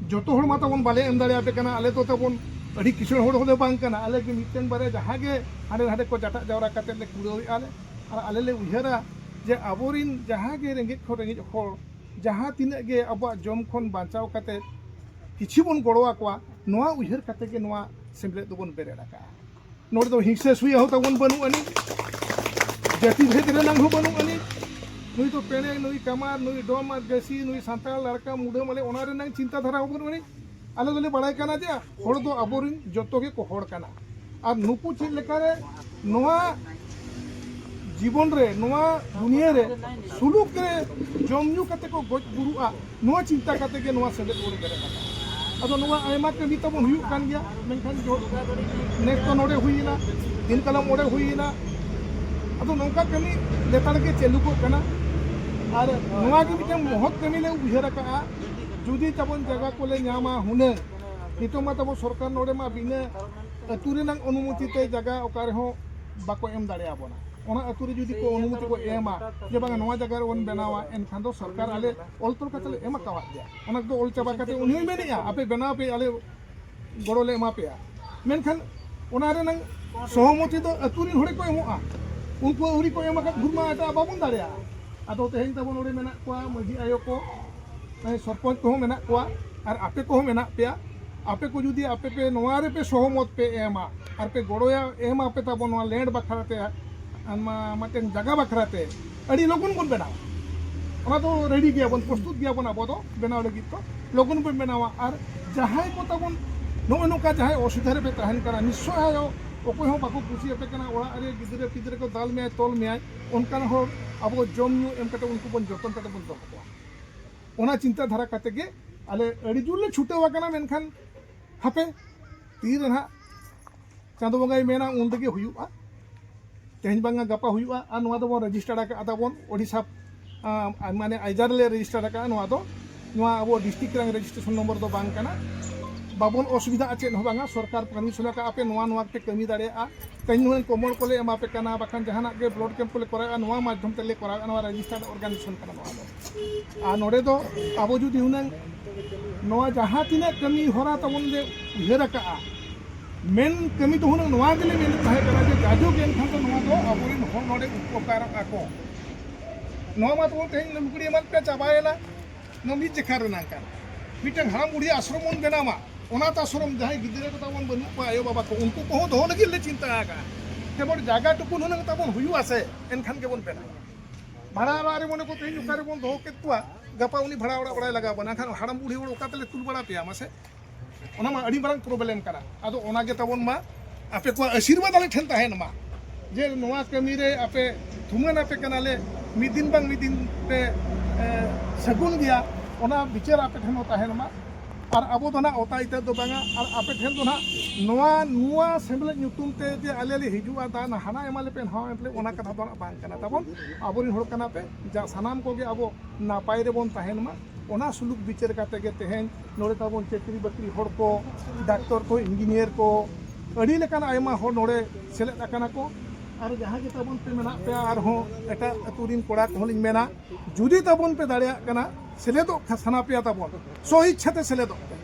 ᱡᱚᱛᱚ ᱦᱚᱲ ᱢᱟ ᱛᱟᱵᱚᱱ ᱵᱟᱞᱮ ᱮᱢ ᱫᱟᱲᱮᱭᱟᱯᱮ ᱠᱟᱱᱟ᱾ ᱟᱞᱮ ᱫᱚ ᱛᱟᱵᱚᱱ ᱟᱹᱰᱤ ᱠᱤᱥᱟᱹᱬ ᱦᱚᱲ ᱦᱚᱸᱞᱮ ᱵᱟᱝ ᱠᱟᱱᱟ᱾ ᱟᱞᱮ ᱜᱮ ᱢᱤᱫᱴᱮᱱ ᱵᱟᱨᱭᱟ ᱡᱟᱦᱟᱸ ᱜᱮ ᱦᱟᱸᱰᱮ ᱱᱟᱰᱮ ᱠᱚ ᱡᱟᱴᱟᱜ ᱡᱟᱣᱨᱟ ᱠᱟᱛᱮ ᱞᱮ ᱠᱩᱲᱟᱹᱣᱮᱫᱼᱟ ᱞᱮ᱾ ᱟᱨ ᱟᱞᱮ ᱞᱮ ᱩᱭᱦᱟᱹᱨᱟ ᱡᱮ ᱟᱵᱚᱨᱤᱱ ᱡᱟᱦᱟᱸ ᱜᱮ ᱨᱮᱸᱜᱮᱡ ᱠᱷᱚᱱ ᱨᱮᱸᱜᱮᱡ ᱦᱚᱲ, ᱡᱟᱦᱟᱸ ᱛᱤᱱᱟᱹᱜ ᱜᱮ ᱟᱵᱚᱣᱟᱜ ᱡᱚᱢ ᱠᱷᱚᱱ ᱵᱟᱧᱪᱟᱣ ᱠᱟᱛᱮ ᱠᱤᱪᱷᱩ ᱵᱚᱱ ᱜᱚᱲᱚ ᱟᱠᱚᱣᱟ, ᱱᱚᱣᱟ ᱩᱭᱦᱟᱹᱨ ᱠᱟᱛᱮ ᱜᱮ ᱱᱚᱣᱟ ᱥᱮᱢᱞᱮᱫ ᱫᱚᱵᱚᱱ ᱵᱮᱨᱮᱫ ᱟᱠᱟᱫᱼᱟ᱾ ᱱᱚᱰᱮ ᱫᱚ ᱦᱤᱝᱥᱟᱹ ᱥᱩᱭᱟᱹ ᱦᱚᱸ ᱛᱟᱵᱚᱱ ᱵᱟᱹᱱᱩᱜ ᱟᱹᱱᱤᱡ, ᱡᱟᱹᱛᱤ ᱵᱷᱮᱫ ᱨᱮᱱᱟᱜ ᱦᱚᱸ ᱵᱟᱹᱱᱩᱜ ᱟᱹᱱᱤᱡ᱾ ᱱᱩᱭ ᱫᱚ ᱯᱮᱲᱮ, ᱱᱩᱭ ᱠᱟᱢᱟᱨ, ᱱᱩᱭ ᱰᱚᱢ ᱟᱨ ᱜᱟᱹᱥᱤ, ᱱᱩᱭ ᱥᱟᱱᱛᱟᱲ ᱞᱟᱲᱠᱟ ᱢᱩᱰᱟᱹ ᱢᱟᱞᱮ, ᱚᱱᱟ ᱨᱮᱱᱟᱜ ᱪᱤᱱᱛᱟ ᱫᱷᱟᱨᱟ ᱦᱚᱸ ᱵᱟᱹᱱᱩᱜ ᱟᱹᱱᱤᱡ᱾ ᱟᱞᱮ ᱫᱚᱞᱮ ᱵᱟᱲᱟᱭ ᱠᱟᱱᱟ ᱡᱮ ᱦᱚᱲ ᱫᱚ ᱟᱵᱚᱨᱮᱱ ᱡᱚᱛᱚ ᱜᱮᱠᱚ ᱦᱚᱲ ᱠᱟᱱᱟ᱾ ᱟᱨ ᱱᱩᱠᱩ ᱪᱮᱫ ᱞᱮᱠᱟᱨᱮ ᱱᱚᱣᱟ ᱡᱤᱵᱚᱱ ᱨᱮ, ᱱᱚᱣᱟ ᱫᱩᱱᱤᱭᱟᱹ ᱨᱮ ᱥᱩᱞᱩᱠ ᱨᱮ ᱡᱚᱢ ᱧᱩ ᱠᱟᱛᱮ ᱠᱚ ᱜᱚᱡ ᱵᱩᱨᱩᱜᱼᱟ, ᱱᱚᱣᱟ ᱪᱤᱱᱛᱟ ᱠᱟᱛᱮ ᱜᱮ ᱱᱚᱣᱟ ᱥᱮᱢᱞᱮᱫ ᱵᱚᱱ ᱵᱮᱨᱮᱫ ᱟᱠᱟᱫᱟ᱾ ᱟᱫᱚ ᱱᱚᱣᱟ ᱟᱭᱢᱟ ᱠᱟᱹᱢᱤ ᱛᱟᱵᱚᱱ ᱦᱩᱭᱩᱜ ᱠᱟᱱ ᱜᱮᱭᱟ, ᱢᱮᱱᱠᱷᱟᱱ ᱡᱚ-, ᱱᱮᱥ ᱫᱚ ᱱᱚᱰᱮ ᱦᱩᱭᱮᱱᱟ, ᱫᱤᱱ ᱠᱟᱞᱚᱢ ᱚᱸᱰᱮ ᱦᱩᱭᱮᱱᱟ᱾ ᱟᱫᱚ ᱱᱚᱝᱠᱟ ᱠᱟᱹᱢᱤ ᱞᱮᱛᱟᱲ ᱜᱮ ᱪᱟᱹᱞᱩ ᱠᱚᱜ ᱠᱟᱱᱟ᱾ ᱟᱨ ᱱᱚᱣᱟ ᱜᱮ ᱢᱤᱫᱴᱟᱝ ᱢᱚᱦᱚᱛ ᱠᱟᱹᱢᱤ ᱞᱮ ᱩᱭᱦᱟᱹᱨ ᱟᱠᱟᱫᱼᱟ᱾ ᱡᱩᱫᱤ ᱛᱟᱵᱚᱱ ᱡᱟᱭᱜᱟ ᱠᱚᱞᱮ ᱧᱟᱢᱟ ᱦᱩᱱᱟᱹᱝ, ᱱᱤᱛᱚᱜ ᱢᱟ ᱛᱟᱵᱚ ᱥᱚᱨᱠᱟᱨ ᱱᱚᱰᱮ ᱢᱟ ᱵᱤᱱᱟᱹ ᱟᱹᱛᱩ ᱨᱮᱱᱟᱜ ᱚᱱᱩᱢᱚᱛᱤ ᱛᱮ ᱡᱟᱭᱜᱟ ᱚᱠᱟ ᱨᱮᱦᱚᱸ ᱵᱟᱠᱚ ᱮᱢ ᱫᱟᱲᱮᱭᱟᱵᱚᱱᱟ᱾ ᱚᱱᱟ ᱟᱹᱛᱩ ᱨᱮ ᱡᱩᱫᱤ ᱠᱚ ᱚᱱᱩᱢᱚᱛᱤ ᱠᱚ ᱮᱢᱟ ᱡᱮ ᱵᱟᱝᱟ ᱱᱚᱣᱟ ᱡᱟᱭᱜᱟ ᱨᱮᱵᱚᱱ ᱵᱮᱱᱟᱣᱟ, ᱮᱱᱠᱷᱟᱱ ᱫᱚ ᱥᱚᱨᱠᱟᱨ ᱟᱞᱮ ᱚᱞ ᱛᱚᱞ ᱠᱟᱛᱮ ᱞᱮ ᱮᱢ ᱟᱠᱟᱣᱟᱫ ᱜᱮᱭᱟ᱾ ᱚᱱᱟ ᱫᱚ ᱚᱞ ᱪᱟᱵᱟ ᱠᱟᱛᱮ ᱩᱱᱤ ᱦᱚᱸᱭ ᱢᱮᱱᱮᱫᱼᱟ, "ᱟᱯᱮ ᱵᱮᱱᱟᱣ ᱯᱮ, ᱟᱞᱮ ᱜᱚᱲᱚ ᱞᱮ ᱮᱢᱟ ᱯᱮᱭᱟ᱾" ᱢᱮᱱᱠᱷᱟᱱ ᱚᱱᱟ ᱨᱮᱱᱟᱝ ᱥᱚᱦᱚᱢᱚᱛᱤ ᱫᱚ ᱟᱹᱛᱩ ᱨᱮᱱ ᱦᱚᱲ ᱠᱚ ᱮᱢᱚᱜᱼᱟ᱾ ᱩᱱᱠᱩ ᱟᱹᱣᱨᱤ ᱠᱚ ᱮᱢ ᱟᱠᱟᱫ ᱵᱷᱳᱨ ᱢᱟ ᱮᱴᱟᱜ ᱵᱟᱵᱚᱱ ᱫᱟᱲᱮᱭᱟᱜᱼᱟ᱾ ᱟᱫᱚ ᱛᱮᱦᱮᱧ ᱛᱟᱵᱚᱱ ᱱᱚᱰᱮ ᱢᱮᱱᱟᱜ ᱠᱚᱣᱟ ᱢᱟᱹᱡᱷᱤ ᱟᱭᱳ ᱠᱚ, ᱦᱮᱸ, ᱥᱚᱨᱯᱚᱧᱪ ᱠᱚᱦᱚᱸ ᱢᱮᱱᱟᱜ ᱠᱚᱣᱟ ᱟᱨ ᱟᱯᱮ ᱠᱚᱦᱚᱸ ᱢᱮᱱᱟᱜ ᱯᱮᱭᱟ᱾ ᱟᱯᱮ ᱠᱚ ᱡᱩᱫᱤ ᱟᱯᱮ ᱯᱮ ᱱᱚᱣᱟ ᱨᱮᱯᱮ ᱥᱚᱦᱚᱢᱚᱛ ᱯᱮ ᱮᱢᱟ ᱟᱨ ᱯᱮ ᱜᱚᱲᱚᱭᱟ, ᱮᱢᱟ ᱯᱮ ᱛᱟᱵᱚᱱ ᱱᱚᱣᱟ ᱞᱮᱱᱰ ᱵᱟᱠᱷᱨᱟ ᱛᱮ, ᱟᱨ ᱱᱚᱣᱟ ᱢᱤᱫᱴᱮᱱ ᱡᱟᱭᱜᱟ ᱵᱟᱠᱷᱨᱟ ᱛᱮ, ᱟᱹᱰᱤ ᱞᱚᱜᱚᱱ ᱵᱚᱱ ᱵᱮᱱᱟᱣᱟ᱾ ᱚᱱᱟ ᱫᱚ ᱨᱮᱰᱤ ᱜᱮᱭᱟᱵᱚᱱ, ᱯᱨᱚᱥᱛᱩᱛ ᱜᱮᱭᱟᱵᱚᱱ ᱟᱵᱚ ᱫᱚ ᱵᱮᱱᱟᱣ ᱞᱟᱹᱜᱤᱫ ᱫᱚ᱾ ᱞᱚᱜᱚᱱ ᱵᱚᱱ ᱵᱮᱱᱟᱣᱟ᱾ ᱟᱨ ᱡᱟᱦᱟᱸᱭ ᱠᱚ ᱛᱟᱵᱚᱱ ᱱᱚᱜᱼᱚᱭ ᱱᱚᱝᱠᱟ ᱡᱟᱦᱟᱸᱭ ᱚᱥᱩᱵᱤᱫᱷᱟ ᱨᱮᱯᱮ ᱛᱟᱦᱮᱱ ᱠᱟᱱᱟ, ᱱᱤᱥᱪᱚᱭ ᱟᱭᱳ ᱚᱠᱚᱭ ᱦᱚᱸ ᱵᱟᱠᱚ ᱠᱩᱥᱤᱭᱟᱯᱮ ᱠᱟᱱᱟ, ᱚᱲᱟᱜ ᱨᱮ ᱜᱤᱫᱽᱨᱟᱹ ᱯᱤᱫᱽᱨᱟᱹ ᱠᱚ ᱫᱟᱞ ᱢᱮᱭᱟᱭ, ᱛᱚᱞ ᱢᱮᱭᱟᱭ, ᱚᱱᱠᱟᱱ ᱦᱚᱲ ᱟᱵᱚ ᱡᱚᱢ ᱧᱩ ᱮᱢ ᱠᱟᱛᱮ ᱩᱱᱠᱩ ᱵᱚᱱ ᱡᱚᱛᱚᱱ ᱠᱟᱛᱮ ᱵᱚᱱ ᱫᱚᱦᱚ ᱠᱚᱣᱟ᱾ ᱚᱱᱟ ᱪᱤᱱᱛᱟᱹ ᱫᱷᱟᱨᱟ ᱠᱟᱛᱮ ᱜᱮ ᱟᱞᱮ ᱟᱹᱰᱤ ᱡᱳᱨ ᱞᱮ ᱪᱷᱩᱴᱟᱹᱣ ᱟᱠᱟᱱᱟ᱾ ᱢᱮᱱᱠᱷᱟᱱ ᱦᱟᱯᱮ, ᱛᱤᱨᱮ ᱱᱟᱦᱟᱜ ᱪᱟᱸᱫᱚ ᱵᱚᱸᱜᱟᱭ ᱢᱮᱱᱟ, ᱩᱱ ᱨᱮᱜᱮ ᱦᱩᱭᱩᱜᱼᱟ᱾ ᱛᱮᱦᱮᱧ ᱵᱟᱝᱟ ᱜᱟᱯᱟ ᱦᱩᱭᱩᱜᱼᱟ᱾ ᱟᱨ ᱱᱚᱣᱟ ᱫᱚᱵᱚᱱ ᱨᱮᱡᱤᱥᱴᱟᱨ ᱟᱠᱟᱫ ᱛᱟᱵᱚᱱ ᱳᱰᱤᱥᱟ, ᱟᱸ, ᱢᱟᱱᱮ ᱟᱭᱡᱟᱨ ᱞᱮ ᱨᱮᱡᱤᱥᱴᱟᱨ ᱟᱠᱟᱫᱼᱟ ᱱᱚᱣᱟ ᱫᱚ᱾ ᱱᱚᱣᱟ ᱟᱵᱚ ᱰᱤᱥᱴᱨᱤᱠᱴ ᱨᱮᱱᱟᱜ ᱨᱮᱡᱤᱥᱴᱨᱮᱥᱚᱱ ᱱᱚᱢᱵᱚᱨ ᱫᱚ ᱵᱟᱝ ᱠᱟᱱᱟ᱾ ᱵᱟᱵᱚᱱ ᱚᱥᱩᱵᱤᱫᱷᱟᱜᱼᱟ, ᱪᱮᱫ ᱦᱚᱸ ᱵᱟᱝᱟ᱾ ᱥᱚᱨᱠᱟᱨ ᱯᱟᱨᱢᱤᱥᱚᱱ ᱟᱠᱟᱫ, ᱟᱯᱮ ᱱᱚᱣᱟ ᱱᱚᱣᱟ ᱯᱮ ᱠᱟᱹᱢᱤ ᱫᱟᱲᱮᱭᱟᱜᱼᱟ, ᱛᱮᱦᱮᱧ ᱱᱚᱜᱼᱚᱭ ᱠᱚᱢᱚᱞ ᱠᱚᱞᱮ ᱮᱢᱟ ᱯᱮ ᱠᱟᱱᱟ, ᱵᱟᱠᱷᱟᱱ ᱡᱟᱦᱟᱱᱟᱜ ᱜᱮ ᱵᱞᱟᱰ ᱠᱮᱢᱯ ᱠᱚᱞᱮ ᱠᱚᱨᱟᱣᱮᱫᱼᱟ, ᱱᱚᱣᱟ ᱢᱟᱫᱽᱫᱷᱚᱢ ᱛᱮᱞᱮ ᱠᱚᱨᱟᱣᱮᱫᱼᱟ, ᱱᱚᱣᱟ ᱨᱮᱡᱤᱥᱴᱟᱨᱰ ᱚᱨᱜᱟᱱᱟᱭᱡᱮᱥᱚᱱ ᱠᱟᱱᱟ ᱱᱚᱣᱟ ᱫᱚ᱾ ᱟᱨ ᱱᱚᱰᱮ ᱫᱚ ᱟᱵᱚ ᱡᱩᱫᱤ ᱦᱩᱱᱟᱹᱝ ᱱᱚᱣᱟ ᱡᱟᱦᱟᱸ ᱛᱤᱱᱟᱹᱜ ᱠᱟᱹᱢᱤ ᱦᱚᱨᱟ ᱛᱟᱵᱚᱱ ᱞᱮ ᱩᱭᱦᱟᱹᱨ ᱟᱠᱟᱫᱼᱟ, ᱢᱮᱱ ᱠᱟᱹᱢᱤ ᱫᱚ ᱦᱩᱱᱟᱹᱝ ᱱᱚᱣᱟ ᱜᱮᱞᱮ ᱢᱮᱱᱮᱫ ᱛᱟᱦᱮᱸ ᱠᱟᱱᱟ ᱡᱮ ᱡᱟᱭᱡᱩᱜᱽ ᱮᱱᱠᱷᱟᱱ ᱫᱚ ᱱᱚᱣᱟ ᱫᱚ ᱟᱵᱚᱨᱮᱱ ᱦᱚᱲ ᱱᱚᱰᱮ ᱩᱯᱚᱠᱟᱨᱚᱜ ᱟᱠᱚ᱾ ᱱᱚᱣᱟ ᱢᱟ ᱛᱟᱵᱚᱱ ᱛᱮᱦᱮᱧ ᱞᱩᱜᱽᱲᱤ ᱮᱢᱟᱱ ᱯᱮ ᱪᱟᱵᱟᱭᱮᱱᱟ, ᱱᱚᱣᱟ ᱢᱤᱫ ᱡᱮᱠᱷᱟ ᱨᱮᱱᱟᱜ ᱠᱟᱱᱟ᱾ ᱢᱤᱫᱴᱟᱝ ᱦᱟᱲᱟᱢ ᱵᱩᱲᱦᱤ ᱟᱥᱨᱚᱢ ᱵᱚᱱ ᱵᱮᱱᱟᱣᱟ, ᱚᱱᱟᱛᱷ ᱟᱥᱨᱚᱢ ᱡᱟᱦᱟᱸᱭ ᱜᱤᱫᱽᱨᱟᱹ ᱠᱚ ᱛᱟᱵᱚᱱ ᱵᱟᱹᱱᱩᱜ ᱠᱚᱣᱟ, ᱟᱭᱳ ᱵᱟᱵᱟ ᱠᱚ, ᱩᱱᱠᱩ ᱠᱚᱦᱚᱸ ᱫᱚᱦᱚ ᱞᱟᱹᱜᱤᱫ ᱞᱮ ᱪᱤᱱᱛᱟᱹ ᱟᱠᱟᱫᱼᱟ᱾ ᱡᱮᱢᱚᱱ ᱡᱟᱭᱜᱟ ᱴᱩᱠᱩᱱ ᱦᱩᱱᱟᱹᱝ ᱛᱟᱵᱚᱱ ᱦᱩᱭᱩᱜᱼᱟ ᱥᱮ, ᱮᱱᱠᱷᱟᱱ ᱜᱮᱵᱚᱱ ᱵᱮᱱᱟᱣᱟ᱾ ᱵᱷᱟᱲᱟ ᱚᱲᱟᱜ ᱨᱮ ᱢᱚᱱᱮ ᱠᱚ ᱛᱮᱦᱮᱧ ᱚᱠᱟ ᱨᱮᱵᱚᱱ ᱫᱚᱦᱚ ᱠᱮᱫ ᱠᱚᱣᱟ, ᱜᱟᱯᱟ ᱩᱱᱤ ᱵᱷᱟᱲᱟ ᱚᱲᱟᱜ ᱚᱲᱟᱭ ᱞᱟᱜᱟᱣ ᱵᱚᱱᱟ, ᱮᱱᱠᱷᱟᱱ ᱦᱟᱲᱟᱢ ᱵᱩᱲᱦᱤ ᱦᱚᱲ ᱚᱠᱟ ᱛᱮᱞᱮ ᱛᱩᱞ ᱵᱟᱲᱟ ᱯᱮᱭᱟ ᱢᱟᱥᱮ? ᱚᱱᱟ ᱢᱟ ᱟᱹᱰᱤ ᱢᱟᱨᱟᱝ ᱯᱨᱚᱵᱞᱮᱢ ᱠᱟᱱᱟ᱾ ᱟᱫᱚ ᱚᱱᱟ ᱜᱮ ᱛᱟᱵᱚᱱ ᱢᱟ ᱟᱯᱮ ᱠᱚᱣᱟᱜ ᱟᱥᱤᱨᱵᱟᱫᱽ ᱟᱞᱮ ᱴᱷᱮᱱ ᱛᱟᱦᱮᱱ ᱢᱟ, ᱡᱮ ᱱᱚᱣᱟ ᱠᱟᱹᱢᱤ ᱨᱮ ᱟᱯᱮ ᱛᱷᱩᱢᱟᱹᱱ ᱟᱯᱮ ᱠᱟᱱᱟᱞᱮ, ᱢᱤᱫ ᱫᱤᱱ ᱵᱟᱝ ᱢᱤᱫ ᱫᱤᱱ ᱯᱮ, ᱮ, ᱥᱟᱹᱜᱩᱱ ᱜᱮᱭᱟ, ᱚᱱᱟ ᱵᱤᱪᱟᱹᱨ ᱟᱯᱮ ᱴᱷᱮᱱ ᱦᱚᱸ ᱛᱟᱦᱮᱱ ᱢᱟ᱾ ᱟᱨ ᱟᱵᱚ ᱫᱚ ᱱᱟᱜ ᱚᱛᱟ ᱤᱛᱟᱹ ᱫᱚ ᱵᱟᱝᱟ, ᱟᱨ ᱟᱯᱮ ᱴᱷᱮᱱ ᱫᱚ ᱱᱟᱜ ᱱᱚᱣᱟ, ᱱᱚᱣᱟ ᱥᱮᱢᱞᱮᱫ ᱧᱩᱛᱩᱢ ᱛᱮ ᱡᱮ ᱟᱞᱮ ᱞᱮ ᱦᱤᱡᱩᱜᱼᱟ, ᱫᱟᱱ ᱦᱟᱱᱟ ᱮᱢᱟᱞᱮ ᱯᱮ, ᱱᱟᱣᱟ ᱮᱢ ᱯᱮ, ᱚᱱᱟ ᱠᱟᱛᱷᱟ ᱫᱚ ᱱᱟᱜ ᱵᱟᱝ ᱠᱟᱱᱟ ᱛᱟᱵᱚᱱ᱾ ᱟᱵᱚᱨᱮᱱ ᱦᱚᱲ ᱠᱟᱱᱟ ᱯᱮ, ᱡᱟ ᱥᱟᱱᱟᱢ ᱠᱚᱜᱮ ᱟᱵᱚ ᱱᱟᱯᱟᱭ ᱨᱮᱵᱚᱱ ᱛᱟᱦᱮᱱ ᱢᱟ, ᱚᱱᱟ ᱥᱩᱞᱩᱠ ᱵᱤᱪᱟᱹᱨ ᱠᱟᱛᱮ ᱜᱮ ᱛᱮᱦᱮᱧ ᱱᱚᱰᱮ ᱛᱟᱵᱚᱱ ᱪᱟᱹᱠᱨᱤ ᱵᱟᱹᱠᱨᱤ ᱦᱚᱲ ᱠᱚ, ᱰᱟᱠᱛᱚᱨ ᱠᱚ, ᱤᱧᱡᱤᱱᱤᱭᱟᱨ ᱠᱚ, ᱟᱹᱰᱤ ᱞᱮᱠᱟᱱ ᱟᱭᱢᱟ ᱦᱚᱲ ᱱᱚᱰᱮ ᱥᱮᱞᱮᱫ ᱟᱠᱟᱱᱟ ᱠᱚ᱾ ᱟᱨ ᱡᱟᱦᱟᱸ ᱜᱮ ᱛᱟᱵᱚᱱ ᱯᱮ ᱢᱮᱱᱟᱜ ᱯᱮᱭᱟ, ᱟᱨᱦᱚᱸ ᱮᱴᱟᱜ ᱟᱹᱛᱩ ᱨᱤᱱ ᱠᱚᱲᱟ ᱠᱚᱦᱚᱸ ᱞᱤᱧ ᱢᱮᱱᱟ, ᱡᱩᱫᱤ ᱛᱟᱵᱚᱱ ᱯᱮ ᱫᱟᱲᱮᱭᱟᱜ ᱠᱟᱱᱟ, ᱥᱮᱞᱮᱫᱚᱜ ᱠᱷᱟ-, ᱥᱟᱱᱟ ᱯᱮᱭᱟ ᱛᱟᱵᱚᱱ, ᱥᱚ ᱤᱪᱪᱷᱟ ᱛᱮ ᱥᱮᱞᱮᱫᱚᱜ ᱯᱮ᱾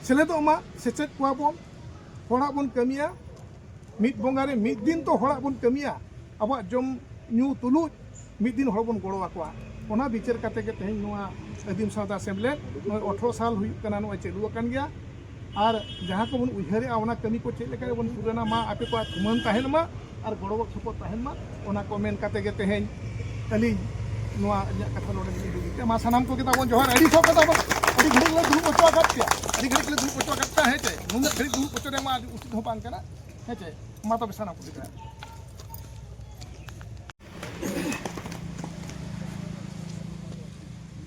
ᱥᱮᱞᱮᱫᱚᱜ ᱢᱟ, ᱥᱮᱪᱮᱫ ᱠᱚᱣᱟ ᱵᱚᱱ, ᱦᱚᱲᱟᱜ ᱵᱚᱱ ᱠᱟᱹᱢᱤᱭᱟ᱾ ᱢᱤᱫ ᱵᱚᱸᱜᱟ ᱨᱮ ᱢᱤᱫ ᱫᱤᱱ ᱛᱚ ᱦᱚᱲᱟᱜ ᱵᱚᱱ ᱠᱟᱹᱢᱤᱭᱟ, ᱟᱵᱚᱣᱟᱜ ᱡᱚᱢ ᱧᱩ ᱛᱩᱞᱩᱡ ᱢᱤᱫ ᱫᱤᱱ ᱦᱚᱲ ᱵᱚᱱ ᱜᱚᱲᱚ ᱟᱠᱚᱣᱟ᱾ ᱚᱱᱟ ᱵᱤᱪᱟᱹᱨ ᱠᱟᱛᱮ ᱜᱮ ᱛᱮᱦᱮᱧ ᱱᱚᱣᱟ ᱟᱹᱫᱤᱢ ᱥᱟᱶᱛᱟ ᱥᱮᱢᱞᱮᱫ ᱱᱚᱜᱼᱚᱭ ᱟᱴᱷᱨᱚ ᱥᱟᱞ ᱦᱩᱭᱩᱜ ᱠᱟᱱᱟ, ᱱᱚᱜᱼᱚᱭ ᱪᱟᱹᱞᱩ ᱟᱠᱟᱱ ᱜᱮᱭᱟ᱾ ᱟᱨ ᱡᱟᱦᱟᱸ ᱠᱚᱵᱚᱱ ᱩᱭᱦᱟᱹᱨᱮᱜᱼᱟ, ᱚᱱᱟ ᱠᱟᱹᱢᱤ ᱠᱚ ᱪᱮᱫ ᱞᱮᱠᱟ ᱵᱚᱱ ᱯᱩᱨᱟᱹᱱᱟ, ᱢᱟ ᱟᱯᱮ ᱠᱚᱣᱟᱜ ᱛᱷᱩᱢᱟᱹᱱ ᱛᱟᱦᱮᱱ ᱢᱟ ᱟᱨ ᱜᱚᱲᱚ ᱥᱚᱯᱚᱦᱚᱫ ᱛᱟᱦᱮᱱ ᱢᱟ, ᱚᱱᱟ ᱠᱚ ᱢᱮᱱ ᱠᱟᱛᱮ ᱜᱮ ᱛᱮᱦᱮᱧ ᱟᱹᱞᱤᱧ ᱱᱚᱣᱟ ᱤᱧᱟᱹᱜ ᱠᱟᱛᱷᱟ ᱱᱚᱰᱮ ᱜᱮᱞᱤᱧ ᱢᱩᱪᱟᱹᱫ ᱠᱮᱫᱟ᱾ ᱢᱟ ᱥᱟᱱᱟᱢ ᱠᱚᱜᱮ ᱛᱟᱵᱚᱱ ᱡᱚᱦᱟᱨ᱾ ᱟᱹᱰᱤ ᱥᱚᱠ ᱠᱟᱛᱷᱟ ᱵᱚᱱ, ᱟᱹᱰᱤ ᱜᱷᱟᱹᱲᱤᱡ ᱞᱮ ᱫᱩᱲᱩᱵ ᱦᱚᱪᱚ ᱟᱠᱟᱫ ᱯᱮᱭᱟ, ᱟᱹᱰᱤ ᱜᱷᱟᱹᱲᱤᱡ ᱞᱮ ᱫᱩᱲᱩᱵ ᱦᱚᱪᱚ ᱟᱠᱟᱫ ᱯᱮᱭᱟ, ᱦᱮᱸ ᱪᱮ? ᱱᱩᱱᱟᱹᱜ ᱜᱷᱟᱹᱲᱤᱡ ᱫᱩᱲᱩᱵ ᱦᱚᱪᱚ ᱨᱮᱭᱟᱜ ᱢᱟ ᱟᱹᱰᱤ ᱩᱪᱤᱛ ᱦᱚᱸ ᱵᱟᱝ ᱠᱟᱱᱟ, ᱦᱮᱸ ᱪᱮ? ᱢᱟ ᱛᱚᱵᱮ ᱥᱟᱱᱟᱢ ᱠᱚᱜᱮ ᱡᱚᱦᱟᱨ᱾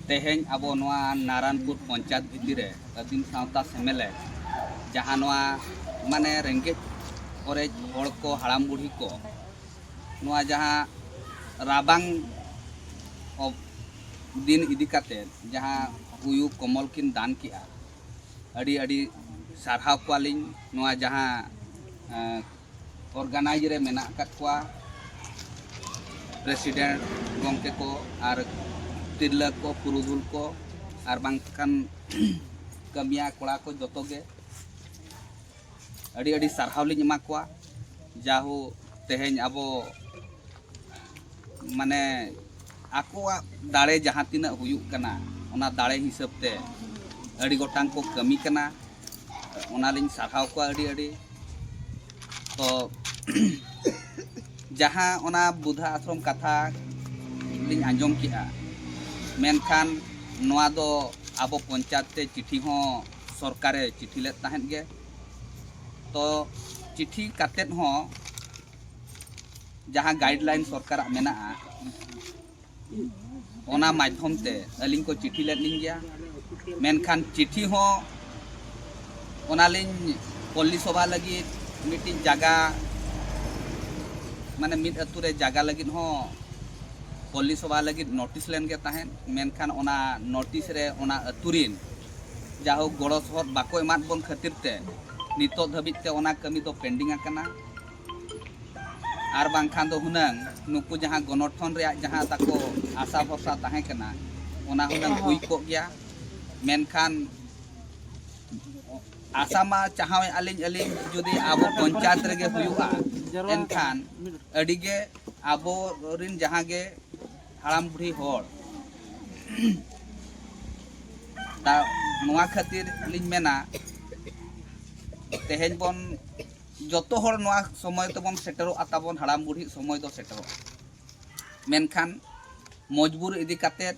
ᱛᱮᱦᱮᱧ ᱟᱵᱚ ᱱᱚᱣᱟ ᱱᱟᱨᱟᱱᱯᱩᱨ ᱯᱚᱧᱪᱟᱭᱮᱛ ᱵᱷᱤᱛᱤᱨ ᱨᱮ ᱟᱹᱫᱤᱢ ᱥᱟᱶᱛᱟ ᱥᱮᱢᱞᱮᱫ, ᱡᱟᱦᱟᱸ ᱱᱚᱣᱟ ᱢᱟᱱᱮ ᱨᱮᱸᱜᱮᱡ ᱚᱨᱮᱡ ᱦᱚᱲ ᱠᱚ, ᱦᱟᱲᱟᱢ ᱵᱩᱲᱦᱤ ᱠᱚ, ᱱᱚᱣᱟ ᱡᱟᱦᱟᱸ ᱨᱟᱵᱟᱝ ᱚ-, ᱫᱤᱱ ᱤᱫᱤ ᱠᱟᱛᱮ ᱡᱟᱦᱟᱸ ᱩᱭᱩ ᱠᱚᱢᱚᱞ ᱠᱤᱱ ᱫᱟᱱ ᱠᱮᱜᱼᱟ, ᱟᱹᱰᱤ ᱟᱹᱰᱤ ᱥᱟᱨᱦᱟᱣ ᱠᱚᱣᱟᱞᱤᱧ, ᱱᱚᱣᱟ ᱡᱟᱦᱟᱸ ᱚᱨᱜᱟᱱᱟᱭᱤᱡᱽ ᱨᱮ ᱢᱮᱱᱟᱜ ᱟᱠᱟᱫ ᱠᱚᱣᱟ, ᱯᱨᱮᱥᱤᱰᱮᱱᱴ ᱜᱚᱢᱠᱮ ᱠᱚ ᱟᱨ ᱛᱤᱨᱞᱟᱹ ᱠᱚ, ᱯᱩᱨᱩᱫᱷᱩᱞ ᱠᱚ, ᱟᱨ ᱵᱟᱝᱠᱷᱟᱱ ᱠᱟᱹᱢᱤᱭᱟ ᱠᱚᱲᱟ ᱠᱚ, ᱡᱚᱛᱚ ᱜᱮ ᱟᱹᱰᱤ ᱟᱹᱰᱤ ᱥᱟᱨᱦᱟᱣ ᱞᱤᱧ ᱮᱢᱟ ᱠᱚᱣᱟ᱾ ᱡᱟᱦᱳ, ᱛᱮᱦᱮᱧ ᱟᱵᱚ ᱢᱟᱱᱮ ᱟᱠᱚᱣᱟᱜ ᱫᱟᱲᱮ ᱡᱟᱦᱟᱸ ᱛᱤᱱᱟᱹᱜ ᱦᱩᱭᱩᱜ ᱠᱟᱱᱟ, ᱚᱱᱟ ᱫᱟᱲᱮ ᱦᱤᱥᱟᱹᱵ ᱛᱮ ᱟᱹᱰᱤ ᱜᱚᱴᱟᱝ ᱠᱚ ᱠᱟᱹᱢᱤ ᱠᱟᱱᱟ, ᱚᱱᱟᱞᱤᱧ ᱥᱟᱨᱦᱟᱣ ᱠᱚᱣᱟ ᱟᱹᱰᱤ ᱟᱹᱰᱤ᱾ ᱛᱚ ᱡᱟᱦᱟᱸ ᱚᱱᱟ ᱵᱩᱫᱷᱟ ᱟᱥᱨᱚᱢ ᱠᱟᱛᱷᱟ ᱞᱤᱧ ᱟᱸᱡᱚᱢ ᱠᱮᱜᱼᱟ, ᱢᱮᱱᱠᱷᱟᱱ ᱱᱚᱣᱟ ᱫᱚ ᱟᱵᱚ ᱯᱚᱧᱪᱟᱭᱮᱛ ᱛᱮ ᱪᱤᱴᱷᱤ ᱦᱚᱸ ᱥᱚᱨᱠᱟᱨᱮ ᱪᱤᱴᱷᱤ ᱞᱮᱫ ᱛᱟᱦᱮᱸᱫ ᱜᱮ᱾ ᱛᱚ ᱪᱤᱴᱷᱤ ᱠᱟᱛᱮᱫ ᱦᱚᱸ ᱡᱟᱦᱟᱸ ᱜᱟᱭᱤᱰᱞᱟᱭᱤᱱ ᱥᱚᱨᱠᱟᱨᱟᱜ ᱢᱮᱱᱟᱜᱼᱟ, ᱚᱱᱟ ᱢᱟᱫᱽᱫᱷᱚᱢ ᱛᱮ ᱟᱹᱞᱤᱧ ᱠᱚ ᱪᱤᱴᱷᱤ ᱞᱮᱫ ᱞᱤᱧ ᱜᱮᱭᱟ᱾ ᱢᱮᱱᱠᱷᱟᱱ ᱪᱤᱴᱷᱤ ᱦᱚᱸ ᱚᱱᱟᱞᱤᱧ ᱯᱚᱞᱞᱤ ᱥᱚᱵᱷᱟ ᱞᱟᱹᱜᱤᱫ ᱢᱤᱫᱴᱤᱡ ᱡᱟᱭᱜᱟ, ᱢᱟᱱᱮ ᱢᱤᱫ ᱟᱹᱛᱩ ᱨᱮ ᱡᱟᱭᱜᱟ ᱞᱟᱹᱜᱤᱫ ᱦᱚᱸ ᱯᱚᱞᱞᱤ ᱥᱚᱵᱷᱟ ᱞᱟᱹᱜᱤᱫ ᱱᱳᱴᱤᱥ ᱞᱮᱱ ᱜᱮ ᱛᱟᱦᱮᱸᱫ, ᱢᱮᱱᱠᱷᱟᱱ ᱚᱱᱟ ᱱᱳᱴᱤᱥ ᱨᱮ ᱚᱱᱟ ᱟᱹᱛᱩ ᱨᱤᱱ ᱡᱟᱦᱳᱠ ᱜᱚᱲᱚ ᱥᱚᱦᱚᱫ ᱵᱟᱠᱚ ᱮᱢᱟᱫ ᱵᱚᱱ ᱠᱷᱟᱹᱛᱤᱨ ᱛᱮ ᱱᱤᱛᱚᱜ ᱫᱷᱟᱹᱵᱤᱡ ᱛᱮ ᱚᱱᱟ ᱠᱟᱹᱢᱤ ᱫᱚ ᱯᱮᱱᱰᱤᱝ ᱟᱠᱟᱱᱟ᱾ ᱟᱨ ᱵᱟᱝᱠᱷᱟᱱ ᱫᱚ ᱦᱩᱱᱟᱹᱝ ᱱᱩᱠᱩ ᱡᱟᱦᱟᱸ ᱜᱚᱱᱚᱴᱷᱚᱱ ᱨᱮᱭᱟᱜ ᱡᱟᱦᱟᱸ ᱛᱟᱠᱚ ᱟᱥᱟ ᱵᱷᱚᱨᱥᱟ ᱛᱟᱦᱮᱸ ᱠᱟᱱᱟ, ᱚᱱᱟ ᱦᱩᱱᱟᱹᱝ ᱦᱩᱭ ᱠᱚᱜ ᱜᱮᱭᱟ᱾ ᱢᱮᱱᱠᱷᱟᱱ ᱟᱥᱟ ᱢᱟ ᱪᱟᱦᱟᱣᱮᱫᱼᱟ ᱞᱤᱧ ᱟᱹᱞᱤᱧ, ᱡᱩᱫᱤ ᱟᱵᱚ ᱯᱚᱧᱪᱟᱭᱮᱛ ᱨᱮᱜᱮ ᱦᱩᱭᱩᱜᱼᱟ, ᱮᱱᱠᱷᱟᱱ ᱟᱹᱰᱤᱜᱮ ᱟᱵᱚ ᱨᱤᱱ ᱡᱟᱦᱟᱸ ᱜᱮ ᱦᱟᱲᱟᱢ ᱵᱩᱲᱦᱤ ᱦᱚᱲ ᱛᱟ-, ᱱᱚᱣᱟ ᱠᱷᱟᱹᱛᱤᱨ ᱞᱤᱧ ᱢᱮᱱᱟ, ᱛᱮᱦᱮᱧ ᱵᱚᱱ ᱡᱚᱛᱚ ᱦᱚᱲ ᱱᱚᱣᱟ ᱥᱚᱢᱚᱭ ᱛᱮᱵᱚᱱ ᱥᱮᱴᱮᱨᱚᱜᱼᱟ, ᱛᱟᱵᱚᱱ ᱦᱟᱲᱟᱢ ᱵᱩᱲᱦᱤ ᱥᱚᱢᱚᱭ ᱫᱚ ᱥᱮᱴᱮᱨᱚᱜᱼᱟ, ᱢᱮᱱᱠᱷᱟᱱ ᱢᱚᱡᱽᱵᱩᱨ ᱤᱫᱤ ᱠᱟᱛᱮᱫ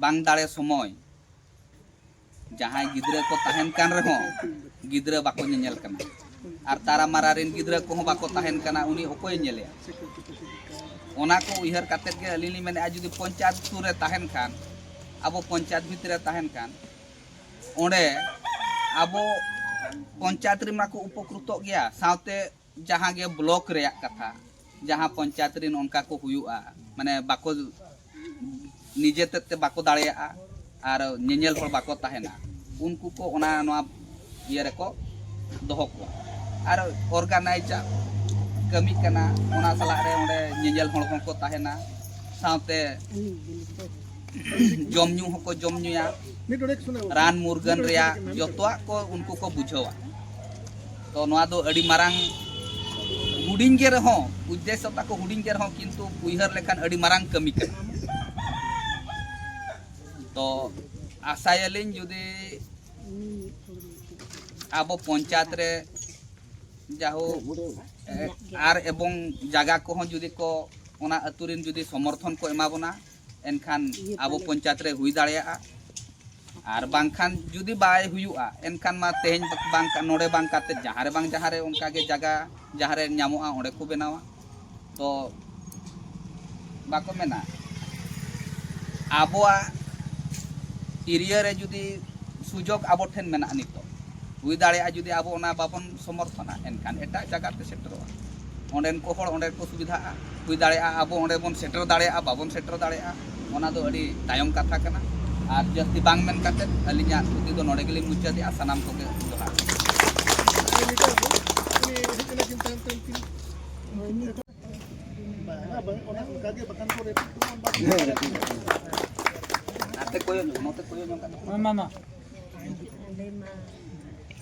ᱵᱟᱝ ᱫᱟᱲᱮ ᱥᱚᱢᱚᱭ ᱡᱟᱦᱟᱸᱭ ᱜᱤᱫᱽᱨᱟᱹ ᱠᱚ ᱛᱟᱦᱮᱱ ᱠᱟᱱ ᱨᱮᱦᱚᱸ ᱜᱤᱫᱽᱨᱟᱹ ᱵᱟᱠᱚ ᱧᱮᱧᱮᱞ ᱠᱟᱱᱟ, ᱟᱨ ᱛᱟᱨᱟ ᱢᱟᱨᱟ ᱨᱮᱱ ᱜᱤᱫᱽᱨᱟᱹ ᱠᱚᱦᱚᱸ ᱵᱟᱠᱚ ᱛᱟᱦᱮᱱ ᱠᱟᱱᱟ, ᱩᱱᱤ ᱚᱠᱚᱭᱮ ᱧᱮᱞᱮᱭᱟ? ᱚᱱᱟ ᱠᱚ ᱩᱭᱦᱟᱹᱨ ᱠᱟᱛᱮᱫ ᱜᱮ ᱟᱹᱞᱤᱧ ᱞᱤᱧ ᱢᱮᱱᱮᱫᱼᱟ, ᱡᱩᱫᱤ ᱯᱚᱧᱪᱟᱭᱮᱛ ᱥᱩᱨ ᱨᱮ ᱛᱟᱦᱮᱱ ᱠᱷᱟᱱ, ᱟᱵᱚ ᱯᱚᱧᱪᱟᱭᱮᱛ ᱵᱷᱤᱛᱨᱤ ᱨᱮ ᱛᱟᱦᱮᱱ ᱠᱷᱟᱱ, ᱚᱸᱰᱮ ᱟᱵᱚ ᱯᱚᱧᱪᱟᱭᱮᱛ ᱨᱮᱢᱟ ᱠᱚ ᱩᱯᱚᱠᱨᱤᱛᱚᱜ ᱜᱮᱭᱟ, ᱥᱟᱶᱛᱮ ᱡᱟᱦᱟᱸ ᱜᱮ ᱵᱞᱚᱠ ᱨᱮᱭᱟᱜ ᱠᱟᱛᱷᱟ, ᱡᱟᱦᱟᱸ ᱯᱚᱧᱪᱟᱭᱮᱛ ᱨᱮᱱ ᱚᱱᱠᱟ ᱠᱚ ᱦᱩᱭᱩᱜᱼᱟ, ᱢᱟᱱᱮ ᱵᱟᱠᱚ, ᱱᱤᱡᱮ ᱛᱮᱫ ᱛᱮ ᱵᱟᱠᱚ ᱫᱟᱲᱮᱭᱟᱜᱼᱟ ᱟᱨ ᱧᱮᱧᱮᱞ ᱦᱚᱲ ᱵᱟᱠᱚ ᱛᱟᱦᱮᱱᱟ, ᱩᱱᱠᱩ ᱠᱚ ᱚᱱᱟ ᱱᱚᱣᱟ ᱤᱭᱟᱹ ᱨᱮᱠᱚ ᱫᱚᱦᱚ ᱠᱚᱣᱟ᱾ ᱟᱨ ᱚᱨᱜᱟᱱᱟᱭᱤᱡᱟᱜ ᱠᱟᱹᱢᱤ ᱠᱟᱱᱟ, ᱚᱱᱟ ᱥᱟᱞᱟᱜ ᱨᱮ ᱚᱸᱰᱮ ᱧᱮᱧᱮᱞ ᱦᱚᱲ ᱠᱚᱦᱚᱸ ᱠᱚ ᱛᱟᱦᱮᱱᱟ, ᱥᱟᱶᱛᱮ ᱡᱚᱢ ᱧᱩ ᱦᱚᱸᱠᱚ ᱡᱚᱢ ᱧᱩᱭᱟ, ᱨᱟᱱ ᱢᱩᱨᱜᱟᱹᱱ ᱨᱮᱭᱟᱜ ᱡᱚᱛᱚᱣᱟᱜ ᱠᱚ ᱩᱱᱠᱩ ᱠᱚ ᱵᱩᱡᱷᱟᱹᱣᱟ᱾ ᱛᱚ ᱱᱚᱣᱟ ᱫᱚ ᱟᱹᱰᱤ ᱢᱟᱨᱟᱝ, ᱦᱩᱰᱤᱧ ᱜᱮ ᱨᱮᱦᱚᱸ, ᱩᱫᱽᱫᱮᱥᱥᱚ ᱛᱟᱠᱚ ᱦᱩᱰᱤᱧ ᱜᱮ ᱨᱮᱦᱚᱸ, ᱠᱤᱱᱛᱩ ᱩᱭᱦᱟᱹᱨ ᱞᱮᱠᱷᱟᱱ ᱟᱹᱰᱤ ᱢᱟᱨᱟᱝ ᱠᱟᱹᱢᱤ ᱠᱟᱱᱟ᱾ ᱛᱚ ᱟᱥᱟᱭᱟᱞᱤᱧ ᱡᱩᱫᱤ ᱟᱵᱚ ᱯᱚᱧᱪᱟᱭᱮᱛ ᱨᱮ ᱡᱟᱦᱳ, ᱮ, ᱟᱨ ᱮᱵᱚᱝ ᱡᱟᱭᱜᱟ ᱠᱚᱦᱚᱸ ᱡᱩᱫᱤ ᱠᱚ, ᱚᱱᱟ ᱟᱹᱛᱩ ᱨᱮᱱ ᱡᱩᱫᱤ ᱥᱚᱢᱚᱨᱛᱷᱚᱱ ᱠᱚ ᱮᱢᱟ ᱵᱚᱱᱟ, ᱮᱱᱠᱷᱟᱱ ᱟᱵᱚ ᱯᱚᱧᱪᱟᱭᱮᱛ ᱨᱮ ᱦᱩᱭ ᱫᱟᱲᱮᱭᱟᱜᱼᱟ᱾ ᱟᱨ ᱵᱟᱝᱠᱷᱟᱱ ᱡᱩᱫᱤ ᱵᱟᱭ ᱦᱩᱭᱩᱜᱼᱟ, ᱮᱱᱠᱷᱟᱱ ᱢᱟ ᱛᱮᱦᱮᱧ ᱵᱟᱝ, ᱱᱚᱰᱮ ᱵᱟᱝ ᱠᱟᱛᱮ ᱡᱟᱦᱟᱸ ᱨᱮ ᱵᱟᱝ ᱡᱟᱦᱟᱸ ᱨᱮ ᱚᱱᱠᱟ ᱜᱮ ᱡᱟᱭᱜᱟ ᱡᱟᱦᱟᱸ ᱨᱮ ᱧᱟᱢᱚᱜᱼᱟ, ᱚᱸᱰᱮ ᱠᱚ ᱵᱮᱱᱟᱣᱟ᱾ ᱛᱚ ᱵᱟᱠᱚ ᱢᱮᱱᱟ, ᱟᱵᱚᱣᱟᱜ ᱮᱨᱤᱭᱟ ᱨᱮ ᱡᱩᱫᱤ ᱥᱩᱡᱳᱜᱽ ᱟᱵᱚ ᱴᱷᱮᱱ ᱢᱮᱱᱟᱜᱼᱟ ᱱᱤᱛᱚᱜ, ᱦᱩᱭ ᱫᱟᱲᱮᱭᱟᱜᱼᱟ ᱡᱩᱫᱤ ᱟᱵᱚ ᱚᱱᱟ ᱵᱟᱵᱚᱱ ᱥᱚᱢᱚᱨᱛᱷᱚᱱᱟ, ᱮᱱᱠᱷᱟᱱ ᱮᱴᱟᱜ ᱡᱟᱭᱜᱟ ᱛᱮ ᱥᱮᱴᱮᱨᱚᱜᱼᱟ᱾ ᱚᱸᱰᱮᱱ ᱠᱚ ᱦᱚᱲ ᱚᱸᱰᱮ ᱠᱚ ᱥᱩᱵᱤᱫᱷᱟᱜᱼᱟ, ᱦᱩᱭ ᱫᱟᱲᱮᱭᱟᱜᱼᱟ ᱟᱵᱚ ᱚᱸᱰᱮ ᱵᱚᱱ ᱥᱮᱴᱮᱨ ᱫᱟᱲᱮᱭᱟᱜᱼᱟ, ᱵᱟᱵᱚᱱ ᱥᱮᱴᱮᱨ ᱫᱟᱲᱮᱭᱟᱜᱼᱟ, ᱚᱱᱟ ᱫᱚ ᱟᱹᱰᱤ ᱛᱟᱭᱚᱢ ᱠᱟᱛᱷᱟ ᱠᱟᱱᱟ᱾ ᱟᱨ ᱡᱟᱹᱥᱛᱤ ᱵᱟᱝ ᱢᱮᱱ ᱠᱟᱛᱮ ᱟᱹᱞᱤᱧᱟᱜ ᱛᱷᱩᱛᱤ ᱫᱚ ᱱᱚᱰᱮ ᱜᱮᱞᱤᱧ ᱢᱩᱪᱟᱹᱫᱮᱜᱼᱟ᱾ ᱥᱟᱱᱟᱢ ᱠᱚᱜᱮ ᱡᱚᱦᱟᱨ᱾ ᱱᱟᱛᱮ ᱠᱚᱭᱚᱜ ᱧᱚᱜ, ᱱᱚᱛᱮ ᱠᱚᱭᱚᱜ ᱧᱚᱜ ᱠᱟᱛᱮ᱾ ᱢᱟ, ᱢᱟ, ᱢᱟ᱾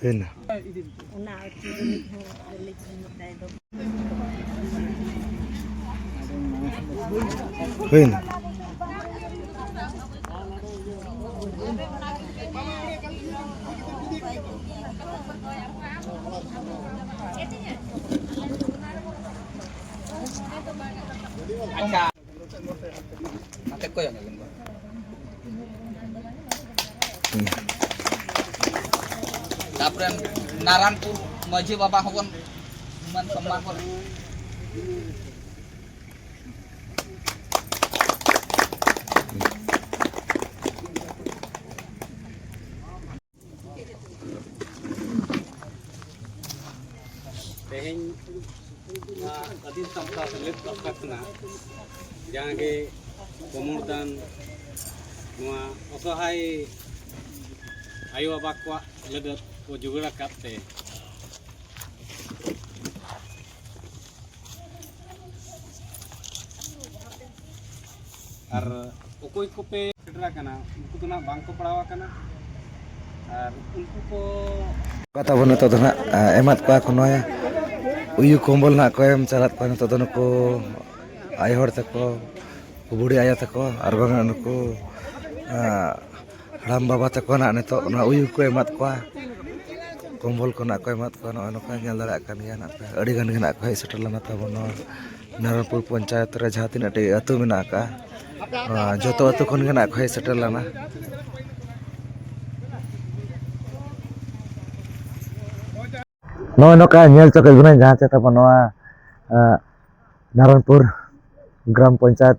ᱦᱩᱭᱱᱟ᱾ ᱚᱱᱟ ᱟᱹᱛᱩ ᱨᱤᱱᱤᱡ ᱦᱚᱸ ᱟᱞᱮ ᱞᱮ ᱪᱤᱱᱦᱟᱹ ᱛᱟᱭ ᱫᱚ᱾ ᱦᱩᱭᱱᱟ᱾ ᱟᱪᱪᱷᱟ᱾ ᱱᱚᱛᱮ ᱠᱚᱭᱚᱜ ᱧᱚᱜ ᱵᱤᱱ᱾ ᱛᱟᱯᱚᱨᱮ ᱱᱟᱨᱟᱱᱯᱩᱨ ᱢᱟᱹᱡᱷᱤ ᱵᱟᱵᱟ ᱦᱚᱸᱵᱚᱱ ᱢᱟᱹᱱ ᱥᱚᱱᱢᱟᱱ ᱵᱚᱱ᱾ ᱛᱮᱦᱮᱧ ᱱᱚᱣᱟ ᱟᱹᱫᱤᱢ ᱥᱟᱶᱛᱟ ᱥᱮᱞᱮᱫ ᱯᱟᱦᱴᱟ ᱠᱷᱚᱱᱟᱜ ᱡᱟᱦᱟᱸ ᱜᱮ ᱠᱚᱢᱚᱨ ᱫᱟᱱ, ᱱᱚᱣᱟ ᱚᱥᱚᱦᱟᱭ ᱟᱭᱳ ᱵᱟᱵᱟ ᱠᱚᱣᱟᱜ ᱞᱟᱹᱜᱤᱫ ᱠᱚ ᱡᱩᱜᱟᱹᱲ ᱟᱠᱟᱫ ᱛᱮ᱾ ᱟᱨ ᱚᱠᱚᱭ ᱠᱚᱯᱮ ᱥᱮᱴᱮᱨ ᱟᱠᱟᱱᱟ, ᱩᱱᱠᱩ ᱫᱚ ᱱᱟᱜ ᱵᱟᱝ ᱠᱚ ᱯᱟᱲᱟᱣ ᱟᱠᱟᱱᱟ᱾ ᱟᱨ ᱩᱱᱠᱩ ᱠᱚ ᱠᱟᱛᱷᱟ ᱵᱚᱱ ᱱᱤᱛᱚᱜ ᱫᱚ ᱱᱟᱜ, ᱮ, ᱮᱢᱟᱫ ᱠᱚᱣᱟ ᱠᱚ ᱱᱚᱣᱟ ᱩᱭᱩ ᱠᱚᱢᱵᱚᱞ ᱱᱟᱜ ᱠᱚ ᱮᱢ ᱪᱟᱞᱟᱫ ᱠᱚᱣᱟ ᱱᱤᱛᱚᱜ ᱫᱚ ᱱᱩᱠᱩ ᱟᱭᱳ ᱦᱚᱲ ᱛᱟᱠᱚ, ᱵᱩᱰᱷᱤ ᱟᱭᱳ ᱛᱟᱠᱚ, ᱟᱨ ᱵᱟᱝ ᱱᱩᱠᱩ, ᱮ, ᱦᱟᱲᱟᱢ ᱵᱟᱵᱟ ᱛᱟᱠᱚ ᱱᱟᱜ ᱱᱤᱛᱚᱜ ᱱᱚᱣᱟ ᱩᱭᱩ ᱠᱚ ᱮᱢᱟᱫ ᱠᱚᱣᱟ, ᱠᱚᱢᱵᱚᱞ ᱠᱚ ᱱᱟᱜ ᱠᱚ ᱮᱢᱟᱫ ᱠᱚᱣᱟ᱾ ᱱᱚᱜᱼᱚᱭ ᱱᱚᱝᱠᱟ ᱧᱮᱞ ᱫᱟᱲᱮᱭᱟᱜ ᱠᱟᱱ ᱜᱮᱭᱟ ᱱᱟᱜ ᱯᱮ, ᱟᱹᱰᱤ ᱜᱟᱱ ᱜᱮ ᱱᱟᱜ ᱠᱚ ᱦᱮᱡ ᱥᱮᱴᱮᱨ ᱞᱮᱱᱟ ᱛᱟᱵᱚᱱ ᱱᱚᱣᱟ ᱱᱟᱨᱟᱱᱯᱩᱨ ᱯᱚᱧᱪᱟᱭᱮᱛ ᱨᱮ ᱡᱟᱦᱟᱸ ᱛᱤᱱᱟᱹᱜ ᱴᱤ ᱟᱹᱛᱩ ᱢᱮᱱᱟᱜ ᱟᱠᱟᱫᱼᱟ, ᱱᱚᱣᱟ ᱡᱚᱛᱚ ᱟᱹᱛᱩ ᱠᱷᱚᱱ ᱜᱮ ᱱᱟᱜ ᱠᱚ ᱦᱮᱡ ᱥᱮᱴᱮᱨ ᱞᱮᱱᱟ᱾ ᱱᱚᱜᱼᱚᱭ ᱱᱚᱝᱠᱟ ᱧᱮᱞ ᱦᱚᱪᱚ ᱠᱮᱫ ᱵᱚᱱᱟᱹᱧ ᱡᱟᱦᱟᱸ ᱪᱮ ᱛᱟᱵᱚᱱ ᱱᱚᱣᱟ, ᱮᱸ, ᱱᱟᱨᱟᱱᱯᱩᱨ ᱜᱨᱟᱢ ᱯᱚᱧᱪᱟᱭᱮᱛ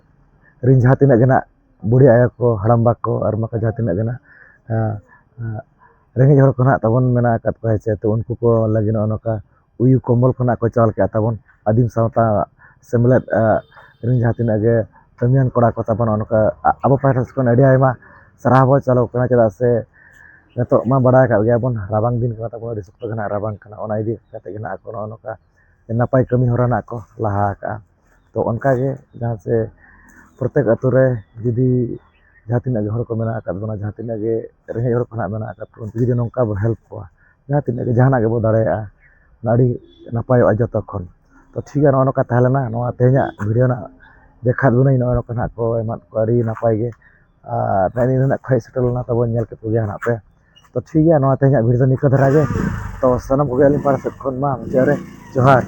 ᱨᱤᱱ ᱡᱟᱦᱟᱸ ᱛᱤᱱᱟᱹᱜ ᱜᱮ ᱱᱟᱜ ᱵᱩᱰᱷᱤ ᱟᱭᱳ ᱠᱚ, ᱦᱟᱲᱟᱢᱵᱟ ᱠᱚ, ᱟᱨ ᱵᱟᱠᱚ ᱡᱟᱦᱟᱸ ᱛᱤᱱᱟᱹᱜ ᱜᱮ ᱱᱟᱜ, ᱮᱸ, ᱮᱸ, ᱨᱮᱸᱜᱮᱡ ᱦᱚᱲ ᱠᱚ ᱱᱟᱜ ᱛᱟᱵᱚᱱ ᱢᱮᱱᱟᱜ ᱟᱠᱟᱫ ᱠᱚᱣᱟ, ᱦᱮᱸ ᱪᱮ? ᱛᱚ ᱩᱱᱠᱩ ᱠᱚ ᱞᱟᱹᱜᱤᱫ ᱱᱚᱜᱼᱚ ᱱᱚᱝᱠᱟ ᱩᱭᱩ ᱠᱚᱢᱵᱚᱞ ᱠᱚ ᱱᱟᱜ ᱠᱚ ᱪᱟᱞ ᱠᱮᱜᱼᱟ ᱛᱟᱵᱚᱱ ᱟᱹᱫᱤᱢ ᱥᱟᱶᱛᱟ ᱥᱮᱢᱞᱮᱫ, ᱮᱸ, ᱨᱤᱱ ᱡᱟᱦᱟᱸ ᱛᱤᱱᱟᱹᱜ ᱜᱮ ᱠᱟᱹᱢᱤᱭᱟᱱ ᱠᱚᱲᱟ ᱠᱚ ᱛᱟᱵᱚᱱ, ᱱᱚᱜᱼᱚ ᱱᱚᱝᱠᱟ ᱟ-, ᱟᱵᱚ ᱯᱟᱦᱴᱟ ᱥᱮᱫ ᱠᱷᱚᱱ ᱟᱹᱰᱤ ᱟᱭᱢᱟ ᱥᱟᱨᱦᱟᱣ ᱵᱚᱱ ᱪᱟᱞ ᱟᱠᱚ ᱠᱟᱱᱟ, ᱪᱮᱫᱟᱜ ᱥᱮ ᱱᱤᱛᱚᱜ ᱢᱟ ᱵᱟᱲᱟᱭ ᱟᱠᱟᱫ ᱜᱮᱭᱟ ᱵᱚᱱ, ᱨᱟᱵᱟᱝ ᱫᱤᱱ ᱠᱟᱱᱟ ᱛᱟᱵᱚᱱ, ᱟᱹᱰᱤ ᱥᱚᱠᱛᱚ ᱜᱮ ᱱᱟᱜ ᱨᱟᱵᱟᱝ ᱠᱟᱱᱟ᱾ ᱚᱱᱟ ᱤᱫᱤ ᱠᱟᱛᱮ ᱜᱮ ᱱᱟᱜ ᱟᱠᱚ ᱱᱚᱜᱼᱚ ᱱᱚᱝᱠᱟ ᱱᱟᱯᱟᱭ ᱠᱟᱹᱢᱤ ᱦᱚᱨᱟ ᱱᱟᱜ ᱠᱚ ᱞᱟᱦᱟ ᱟᱠᱟᱜᱼᱟ᱾ ᱛᱚ ᱚᱱᱠᱟ ᱜᱮ ᱡᱟᱦᱟᱸ ᱥᱮ ᱯᱨᱚᱛᱮᱠ ᱟᱛᱳ ᱨᱮ ᱡᱩᱫᱤ ᱡᱟᱦᱟᱸ ᱛᱤᱱᱟᱹᱜ ᱜᱮ ᱦᱚᱲ ᱠᱚ ᱢᱮᱱᱟᱜ ᱟᱠᱟᱫ ᱵᱚᱱᱟ, ᱡᱟᱦᱟᱸ ᱛᱤᱱᱟᱹᱜ ᱜᱮ ᱨᱮᱸᱜᱮᱡ ᱦᱚᱲ ᱠᱚ ᱱᱟᱜ ᱢᱮᱱᱟᱜ ᱟᱠᱟᱫ ᱠᱚᱣᱟ, ᱩᱱᱠᱩ ᱡᱩᱫᱤ ᱱᱚᱝᱠᱟ ᱵᱚ ᱦᱮᱞᱯ ᱠᱚᱣᱟ, ᱡᱟᱦᱟᱸ ᱛᱤᱱᱟᱹᱜ ᱜᱮ ᱡᱟᱦᱟᱱᱟᱜ ᱜᱮᱵᱚ ᱫᱟᱲᱮᱭᱟᱜᱼᱟ, ᱚᱱᱟ ᱟᱹᱰᱤ ᱱᱟᱯᱟᱭᱚᱜᱼᱟ ᱡᱚᱛᱚ ᱠᱷᱚᱱ᱾ ᱛᱚ ᱴᱷᱤᱠ ᱜᱮᱭᱟ, ᱱᱚᱜᱼᱚ ᱱᱚᱝᱠᱟ ᱛᱟᱦᱮᱸ ᱞᱮᱱᱟ ᱱᱚᱣᱟ ᱛᱮᱦᱮᱧᱟᱜ ᱵᱷᱤᱰᱤᱭᱳ ᱱᱟᱜ ᱫᱮᱠᱷᱟᱣ ᱵᱚᱱᱟᱹᱧ, ᱱᱚᱜᱼᱚ ᱱᱚᱝᱠᱟ ᱱᱟᱜ ᱠᱚ ᱮᱢᱟᱫ ᱠᱚᱣᱟ, ᱟᱹᱰᱤ ᱱᱟᱯᱟᱭ ᱜᱮ᱾ ᱟᱨ ᱱᱮᱜᱼᱮ ᱱᱤᱭᱟᱹ ᱱᱟᱜ ᱠᱷᱚᱡ ᱥᱮᱴᱮᱨ ᱞᱮᱱᱟ ᱛᱟᱵᱚᱱ, ᱧᱮᱞ ᱠᱮᱫ ᱠᱚᱜᱮᱭᱟ ᱱᱟᱜ ᱯᱮ᱾ ᱛᱚ ᱴᱷᱤᱠ ᱜᱮᱭᱟ, ᱱᱚᱣᱟ ᱛᱮᱦᱮᱧᱟᱜ ᱵᱷᱤᱰᱤᱭᱳ ᱫᱚ ᱱᱤᱝᱠᱟᱹ ᱫᱷᱟᱨᱟ ᱜᱮ᱾ ᱛᱚ ᱥᱟᱱᱟᱢ ᱠᱚᱜᱮ ᱟᱹᱞᱤᱧ ᱯᱟᱦᱴᱟ ᱥᱮᱫ ᱠᱷᱚᱱ ᱢᱟ ᱢᱩᱪᱟᱹᱫ ᱨᱮ ᱡᱚᱦᱟᱨ᱾